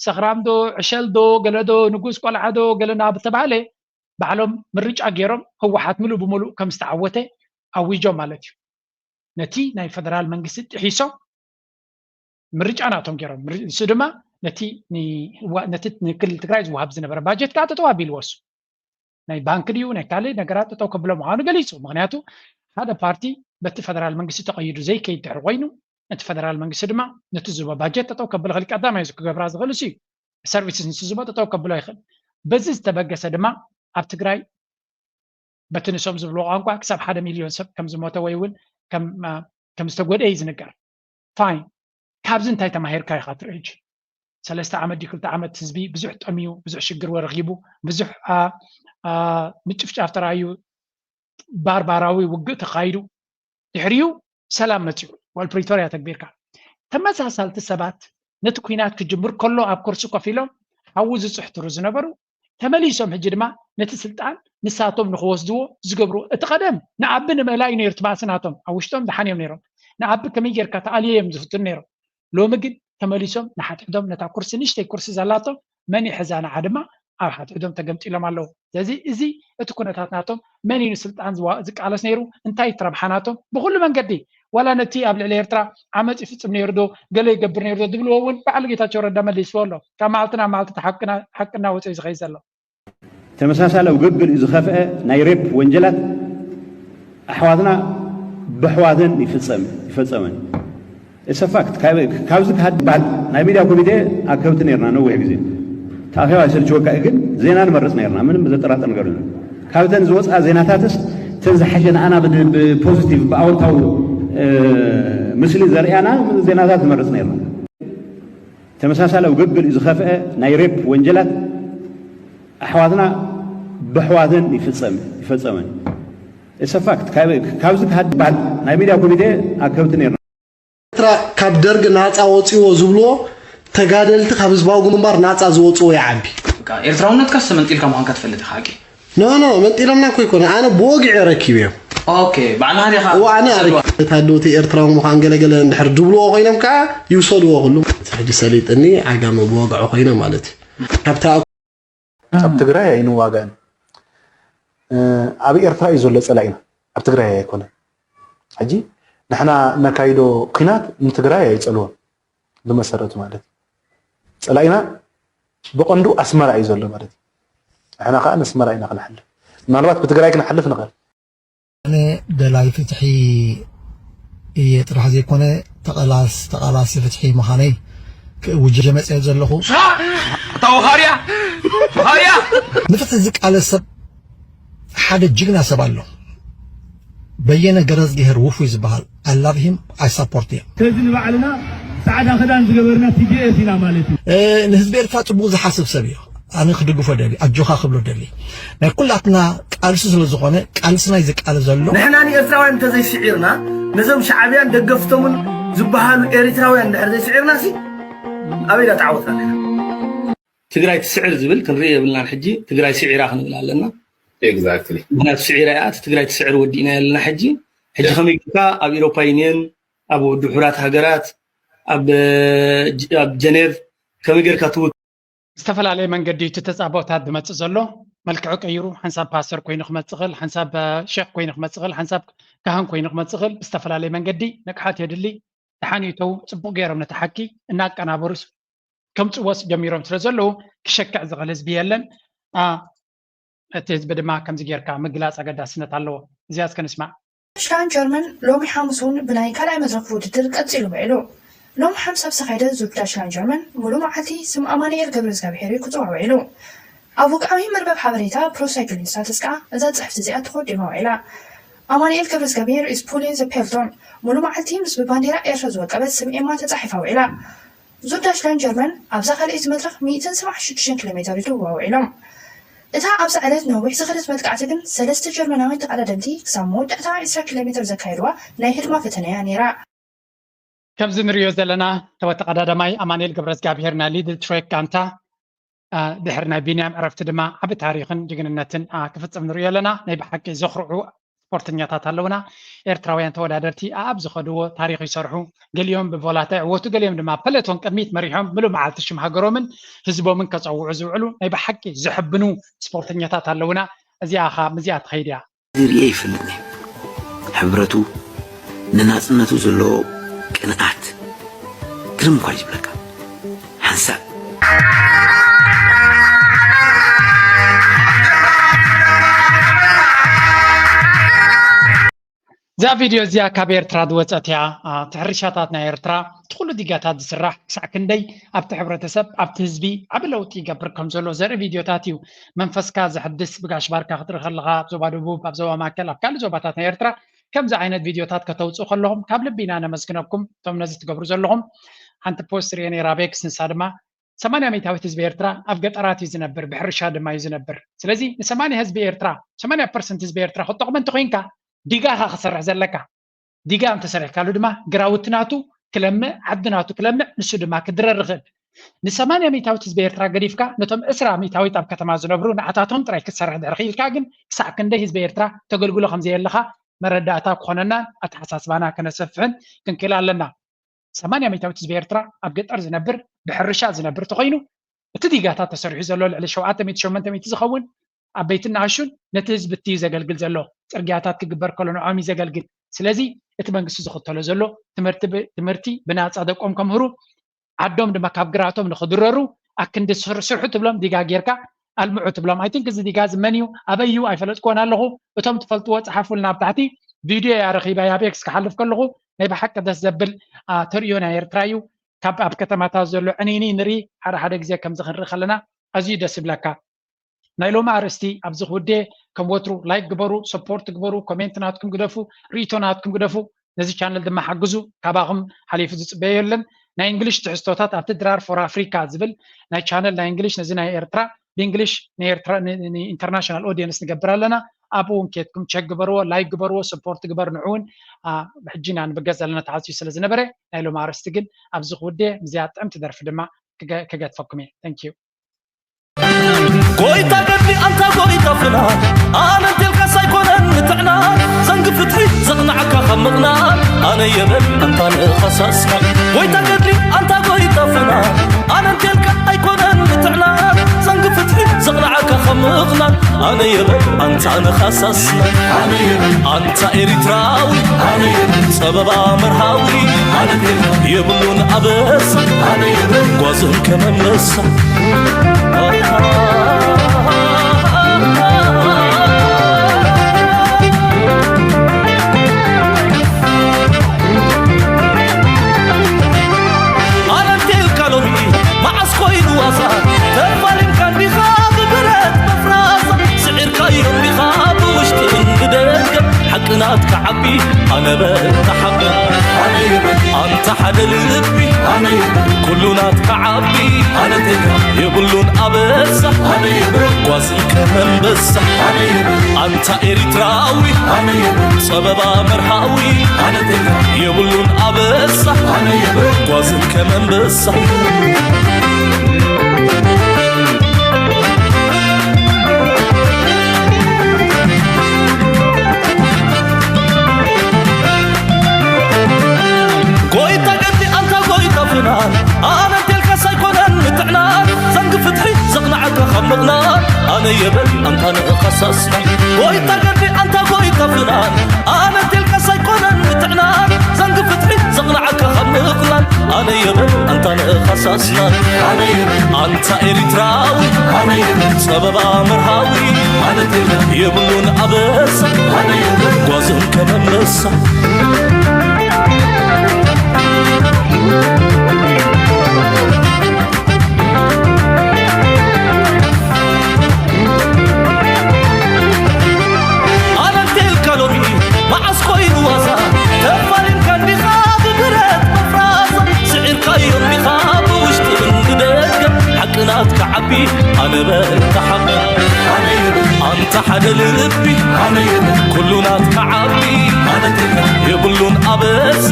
ሰኽራም ዶ ዕሸል ዶ ገለ ዶ ንጉስ ቆልዓ ዶ ገለ ናብ ተባሃለ ባዕሎም ምርጫ ገይሮም ህወሓት ምሉእ ብምሉእ ከም ዝተዓወተ ኣዊጆም ማለት እዩ። ነቲ ናይ ፈደራል መንግስቲ ጥሒሶም ምርጫ ናቶም ገይሮም ንሱ ድማ ነቲ ነቲ ንክልል ትግራይ ዝወሃብ ዝነበረ ባጀት ከዓ ጠጠው ኣቢልዎ እሱ ናይ ባንክ ድዩ ናይ ካልእ ነገራት ጠጠው ከብሎ ምዃኑ ገሊፁ። ምክንያቱ ሓደ ፓርቲ በቲ ፈደራል መንግስቲ ተቀይዱ ዘይከይድ ድሕሪ ኮይኑ ነቲ ፈደራል መንግስቲ ድማ ነቲ ዝቦ ባጀት ጠጠው ከብል ክእል ቀዳማይ እዚ ክገብራ ዝኽእል እሱ እዩ። ሰርቪስስ ንሱ ዝቦ ጠጠው ከብሎ ይኽእል። በዚ ዝተበገሰ ድማ ኣብ ትግራይ በቲ ንሶም ዝብልዎ ቋንቋ ክሳብ ሓደ ሚልዮን ሰብ ከም ዝሞተ ወይ እውን ከም ዝተጎደ እዩ ዝንገር። ፋይን፣ ካብዚ እንታይ ተማሂርካ ኢኻ ትርኢ? ሰለስተ ዓመት ድዩ ክልተ ዓመት ህዝቢ ብዙሕ ጠምዩ፣ ብዙሕ ሽግር ወረኺቡ፣ ብዙሕ ምጭፍጫፍ ተራእዩ፣ ባርባራዊ ውግእ ተኻይዱ፣ ድሕሪኡ ሰላም መፂኡ፣ ውዕል ፕሪቶርያ ተግቢርካ። ተመሳሳልቲ ሰባት ነቲ ኲናት ክጅምር ከሎ ኣብ ኩርሲ ኮፍ ኢሎም ሓዊ ዝፅሕትሩ ዝነበሩ ተመሊሶም ሕጂ ድማ ነቲ ስልጣን ንሳቶም ንክወስድዎ ዝገብሩ እቲ ቀደም ንኣቢ ንምእላይ ነይሩ እቲ ባእሲ ናቶም ኣብ ውሽጦም ደሓን እዮም ነይሮም ንኣቢ ከመይ ጌርካ ተኣልዮ እዮም ዝፍትኑ ነይሮም ሎሚ ግን ተመሊሶም ንሓድሕዶም ነታ ኩርሲ ንእሽተይ ኩርሲ ዘላቶም መን ይሕዛ ንዓ ድማ ኣብ ሓድሕዶም ተገምጢሎም ኣለዉ ስለዚ እዚ እቲ ኩነታት ናቶም መን እዩ ንስልጣን ዝቃለስ ነይሩ እንታይ እቲ ረብሓ ናቶም ብኩሉ መንገዲ ዋላ ነቲ ኣብ ልዕሊ ኤርትራ ዓመፅ ይፍፅም ነይሩ ዶ ገለ ይገብር ነይሩ ዶ ዝብልዎ እውን በዓል ጌታቸው ረዳ መሊስዎ ኣሎ ካብ መዓልቲ ናብ መዓልቲ ሓቅና ወፂኡ ዝኸይድ ዘሎ ተመሳሳሊ ኣብ ገግል እዩ ዝኸፍአ ናይ ሬፕ ወንጀላት ኣሕዋትና ብኣሕዋተን ይፍፀም ይፈፀመን It's a fact ካብዚ ክሃድ ባል ናይ ሚድያ ኮሚቴ ኣብ ከብቲ ነርና ነዊሕ ግዜ ተኣኺባ ይሰልችወካ እዩ ግን ዜና ንመርፅ ነርና ምንም ዘጠራጥር ነገር የለን ካብተን ዝወፅኣ ዜናታትስ እተን ዝሓሸ ንኣና ብፖዚቲቭ ብኣወንታዊ ምስሊ ዘርእያና ዜናታት ንመርፅ ነርና ተመሳሳሊ ኣብ ገግል እዩ ዝኸፍአ ናይ ሬፕ ወንጀላት ኣሕዋትና ብኣሕዋተን ይፍፀም ይፈፀመን It's a fact ካብዚ ክሃድ ባል ናይ ሚድያ ኮሚቴ ኣብ ከብቲ ነርና ኤርትራ ካብ ደርግ ናጻ ወጺዎ ዝብልዎ ተጋደልቲ ካብ ህዝባዊ ግንባር ናጻ ዝወጽዎ ይዓቢ። ኤርትራውነትካስ ተመንጢልካ ምዃንካ ትፈልጥ ኢኻ ሓቂ። No no መንጢሎምና እኮ ኣይኮነ ኣነ ብወግዒ ረኪበዮም። Okay ባዕልኻ ዲኻ እወ ኣነ ኣረኪበ ታደውቲ ኤርትራዊ ምዃን ገለ ገለ እንድሕር ድብልዎ ኮይኖም ከኣ ይውሰድዎ ኩሉ። ሕጂ ሰሊጥኒ ዓጋመ ብወግዖ ኮይነ ማለት እዩ። ካብታ ኣብ ትግራይ ኣይንዋጋእን ኣብ ኤርትራ እዩ ዘሎ ፀላኢና ኣብ ትግራይ ኣይኮነን ሕጂ ንሕና እነካይዶ ኲናት ንትግራይ ኣይፀልዎን ብመሰረቱ ማለት እዩ ፀላኢና ብቐንዱ ኣስመራ እዩ ዘሎ ማለት እዩ ንሕና ከዓ ነስመራ ኢና ክንሓልፍ ምናልባት ብትግራይ ክንሓልፍ ንኽእል። ኣነ ደላይ ፍትሒ እየ ጥራሕ ዘይኮነ ተቐላስ ተቓላሲ ፍትሒ ምዃነይ ክእውጀ መፅአ ዘለኹ። ኣታ ወኻርያ ወኻርያ ንፍትሒ ዝቃለስ ሰብ ሓደ ጅግና ሰብ ኣሎ። በየነ ገረዝግሄር ውፉይ ዝበሃል I love him, I support him። ከዚ ንባዕልና ፃዕዳ ክዳን ዝገበርና ቲ ዲ ኤፍ ኢና ማለት እዩ። ንህዝቢ ኤርትራ ፅቡቅ ዝሓስብ ሰብ እዩ። ኣነ ክድግፎ ደሊ ኣጆኻ ክብሎ ደሊ ናይ ኩላትና ቃልሲ ስለ ዝኾነ ቃልስና እዩ ዝቃለ ዘሎ። ንሕና ንኤርትራውያን እንተዘይስዒርና ነዞም ሻዕብያን ደገፍቶምን ዝበሃሉ ኤሪትራውያን እንድሕር ዘይስዒርና ሲ ኣበይ ዳ ተዓወትና ነና። ትግራይ ትስዕር ዝብል ክንርኢ የብልናን ሕጂ ትግራይ ስዒራ ክንብል ኣለና። Exactly። ምክንያቱ ስዒራ እያ እቲ ትግራይ ትስዕር ወዲእና ኣለና ሕጂ። ሕጂ ከመይ ጌርካ ኣብ ኤሮፓ ዩኒየን ኣብ ውድብ ሕቡራት ሃገራት ኣብ ጀኔቭ ከመይ ጌርካ ትውክል ዝተፈላለየ መንገዲ እዩ እቲ ተፃቦታት ዝመፅእ ዘሎ። መልክዑ ቀይሩ ሓንሳብ ፓስተር ኮይኑ ክመፅእ ይኽእል፣ ሓንሳብ ሸክ ኮይኑ ክመፅእ ይኽእል፣ ሓንሳብ ካህን ኮይኑ ክመፅእ ይኽእል። ብዝተፈላለየ መንገዲ ንቕሓት የድሊ። ደሓን ይእተው ፅቡቕ ገይሮም ነቲ ሓቂ እናቀናበሩ ከምፅእዎስ ጀሚሮም ስለ ዘለዉ ክሸክዕ ዝኽእል ህዝቢ የለን። እቲ ህዝቢ ድማ ከምዚ ጌርካ ምግላፅ ኣገዳስነት ኣለዎ። እዚኣ እስከ ንስማዕ። ሽላን ጀርመን ሎሚ ሓሙስ እውን ብናይ ካልኣይ መድረኽ ውድድር ቀጺሉ ውዒሉ። ሎም ሓምሳ ብዝተኻየደ ዙር ዳሽላን ጀርመን ሙሉእ መዓልቲ ስም ኣማኑኤል ገብረእዝጋብሄር እዩ ክጽዋዕ ውዒሉ። ኣብ ወግዓዊ መርበብ ሓበሬታ ፕሮሳይክሊን ስታተስ ከኣ እዛ ጽሕፍቲ እዚኣ ተኾዲማ ውዒላ። ኣማኑኤል ገብረእዝጋብሄር is pulling the peloton። ሙሉእ መዓልቲ ምስ ብባንዴራ ኤርትራ ዝወቀበት ስም ኤማ ተጻሒፋ ውዒላ። ዙር ዳሽላን ጀርመን ኣብዛ ካልኣይቲ መድረኽ ሚእትን ሰብዓን ሽዱሽተን ኪሎ ሜተር ይድውዋ ውዒሎም። እታ ኣብዛ ዕለት ነዊሕ ዝኸደት መጥቃዕቲ ግን ሰለስተ ጀርመናውያን ተቐዳደምቲ ክሳብ መወዳእታ ዕስራ ኪሎ ሜተር ዘካየድዋ ናይ ህድማ ፈተነ እያ ነይራ። ከምዚ ንሪኦ ዘለና ተወ ተቐዳዳማይ ኣማኑኤል ገብረዝጋብሄር ናይ ሊድል ትሬክ ጋንታ ድሕሪ ናይ ቢንያም ዕረፍቲ ድማ ዓቢ ታሪኽን ጅግንነትን ክፍጽም ንሪኦ ኣለና። ናይ ብሓቂ ዘኹርዑ ስፖርተኛታት ኣለውና። ኤርትራውያን ተወዳደርቲ ኣኣብ ዝኸድዎ ታሪኽ ይሰርሑ። ገሊኦም ብቮላታ ይዕወቱ፣ ገሊኦም ድማ ፐለቶን ቅድሚት መሪሖም ምሉእ መዓልቲ ሽም ሃገሮምን ህዝቦምን ከጸውዑ ዝውዕሉ ናይ ብሓቂ ዘሐብኑ ስፖርተኛታት ኣለውና። እዚኣ ኸኣ ምስዚኣ ትኸይድ እያ። ዝርእየ ይፈልጥ ነይ ሕብረቱ ንናጽነቱ ዘለዎ ቅንኣት ግርም እኳ እዩ ዝብለካ ሓንሳብ እዛ ቪድዮ እዚኣ ካብ ኤርትራ ዝወፀት እያ። እቲ ሕርሻታት ናይ ኤርትራ እቲ ኩሉ ዲጋታት ዝስራሕ ክሳዕ ክንደይ ኣብቲ ሕብረተሰብ ኣብቲ ህዝቢ ዓቢ ለውጢ ይገብር ከም ዘሎ ዘርኢ ቪድዮታት እዩ። መንፈስካ ዘሕድስ ብጋሽ ባርካ ክትርኢ ከለኻ ኣብ ዞባ ደቡብ ኣብ ዞባ ማእከል ኣብ ካልእ ዞባታት ናይ ኤርትራ ከምዚ ዓይነት ቪድዮታት ከተውፅኡ ከለኹም ካብ ልቢ ኢና ነመስግነኩም። እቶም ነዚ ትገብሩ ዘለኹም ሓንቲ ፖስት ርየ ነይራ ቤክስ ንሳ ድማ ሰማንያ ሚእታዊት ህዝቢ ኤርትራ ኣብ ገጠራት እዩ ዝነብር፣ ብሕርሻ ድማ እዩ ዝነብር። ስለዚ ንሰማንያ ህዝቢ ኤርትራ፣ ሰማንያ ፐርሰንት ህዝቢ ኤርትራ ክትጠቕሞ እንተኾይንካ ዲጋ ኢኻ ክሰርሕ ዘለካ። ዲጋ እንተሰሪሕካሉ ድማ ግራውቲ ናቱ ክለምዕ፣ ዓዲ ናቱ ክለምዕ፣ ንሱ ድማ ክድረር ይኽእል። ንሰማንያ ሚእታዊት ህዝቢ ኤርትራ ገዲፍካ ነቶም ዕስራ ሚእታዊት ኣብ ከተማ ዝነብሩ ንዓታቶም ጥራይ ክትሰርሕ ድሕሪ ክኢልካ ግን ክሳዕ ክንደይ ህዝቢ ኤርትራ ተገልግሎ ከም ዘየለኻ መረዳእታ ክኾነናን ኣተሓሳስባና ከነሰፍሕን ክንክእል ኣለና። ሰማንያ ሚእታዊት ህዝቢ ኤርትራ ኣብ ገጠር ዝነብር ብሕርሻ ዝነብር ተኾይኑ እቲ ዲጋታት ተሰሪሑ ዘሎ ልዕሊ ሸውዓተ ሚእቲ ሸሞንተ ሚእቲ ዝኸውን ዓበይትን ንኣሹን ነቲ ህዝቢ እቲ እዩ ዘገልግል ዘሎ። ጽርግያታት ክግበር ከሎ ንዖም እዩ ዘገልግል። ስለዚ እቲ መንግስቲ ዝኽተሎ ዘሎ ትምህርቲ ብ- ትምህርቲ ብናጻ ደቆም ከምህሩ ዓዶም ድማ ካብ ግራቶም ንኽድረሩ ኣክንዲ ስር- ስርሑ ትብሎም ዲጋ ጌርካ ኣልምዑ ትብሎም። I think እዚ ዲጋ እዚ መን እዩ ኣበይ እዩ ኣይፈለጥክዎን ኣለኹ። እቶም ትፈልጥዎ ጸሓፉልና ኣብ ታሕቲ። ቪድዮ እያ ረኺበያ ቤክስ ክሓልፍ ከለኹ ናይ ብሓቂ ደስ ዘብል አ፣ ተርእዮ ናይ ኤርትራ እዩ። ካብ ኣብ ከተማታት ዘሎ ዕንይንይ ንርኢ ሓደ ሓደ ግዜ ከምዚ ክንርኢ ከለና ኣዝዩ ደስ ይብለካ። ናይ ሎሚ ኣርእስቲ ኣብዚ ክውዴ ከም ወትሩ ላይክ ግበሩ፣ ሰፖርት ግበሩ፣ ኮሜንት ናትኩም ግደፉ፣ ርእይቶ ናትኩም ግደፉ። ነዚ ቻነል ድማ ሓግዙ። ካባኹም ሓሊፉ ዝጽበዮ የለን። ናይ እንግሊሽ ትሕዝቶታት ኣብቲ ድራር ፎር ኣፍሪካ ዝብል ናይ ቻነል ናይ እንግሊሽ ነዚ ናይ ኤርትራ ብእንግሊሽ ንኤርትራ ንኢንተርናሽናል ኦዲየንስ ንገብር ኣለና። ኣብኡ እውን ኬትኩም ቸክ ግበርዎ፣ ላይክ ግበርዎ፣ ሰፖርት ግበር። ንዑ እውን ሕጂ ኢና ንብገስ ዘለና ተዓፅዩ ስለ ዝነበረ ናይ ሎም ኣርስቲ ግን ኣብዚ ክውዴ ምስዚኣ ጥዕምቲ ደርፊ ድማ ክገ- ክገድፈኩም እየ። Thank you። ጎይታ ገድሊ ኣንታ ጎይታ ፍና ኣነ እንቴልካ ሳይኮነን ንጥዕና ዘንግ ፍትሒ ዘቕናዕካ ካብ ምቕናን ኣነ የበል ኣንታ ንኸሳስካ ጎይታ ገድሊ ኣንታ ጎይታ ፍና ኣነ እንቴልካ ኣይኮነን ንጥዕና ዘንግ ፍትሒ ዘቕናዕካ ካብ ምቕናን ኣነ የበል ኣንታ ንኸሳስና ኣንታ ኤሪትራዊ ጸበባ መርሃዊ የብሉን ኣበሳ ጓዝን ከመመሳ ሓደ ልቢ ኣነ ይብል ኩሉ ናትካ ዓቢ ኣነ ቴድሮ የብሉን ኣበሳ ኣነ ይብል ጓዝን ከም ኣንበሳ ኣነ ይብል ኣንታ ኤሪትራዊ ኣነ ይብል ጸበባ መርሃዊ ኣነ ቴድሮ የብሉን ኣበሳ ኣነ ይብል ጓዝን ከም ኣንበሳ ጎይታ ገዲ ኣንታ ጎይታ ፍናን ኣነ እንቴልካስ ኣይኮነን ምትዕናን ዘንጊ ፍትሒ ዘቕንዓካ ካብ ምቕናን ኣነ የበል ኣንታ ንእኻሳስና ጎይታ ገዲ ኣንታ ጎይታ ፍናን ኣነ እንቴልካስ ኣይኮነን ምትዕናን ዘንጊ ፍትሒ ዘቕንዓካ ካብ ምቕናን ኣነ የበል ኣንታ ንእኻሳስና ኣነ የበል ኣንታ ኤሪትራዊ ኣነ የበል ጸበባ መርሃዊ ኣነ እንቴልካ የብሉን ኣበሳ ኣነ የበል ጓዞም ከም ኣንበሳ ኣነ እንቴልካ ሎሚ መዓስ ኮይኑ ዋዛ ተፋሊምካ እንዲኻ ብብረት መፍራስ ስዒርካዮ እንዲኻ ብውሽጥን ብደገ ሓቂ ናትካ ዓቢ ኣነ በል ተሓቢ ኣንታ ሓደ ልቢ ኩሉ ናትካ ዓቢ የብሉን ኣበሳ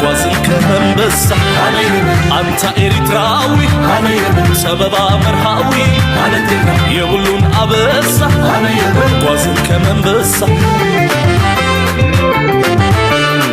ጓዝን ከም ኣንበሳ ኣንታ ኤሪትራዊ ጸበባ መርሃዊ የብሉን ኣበሳ ጓዝን ከም ኣንበሳ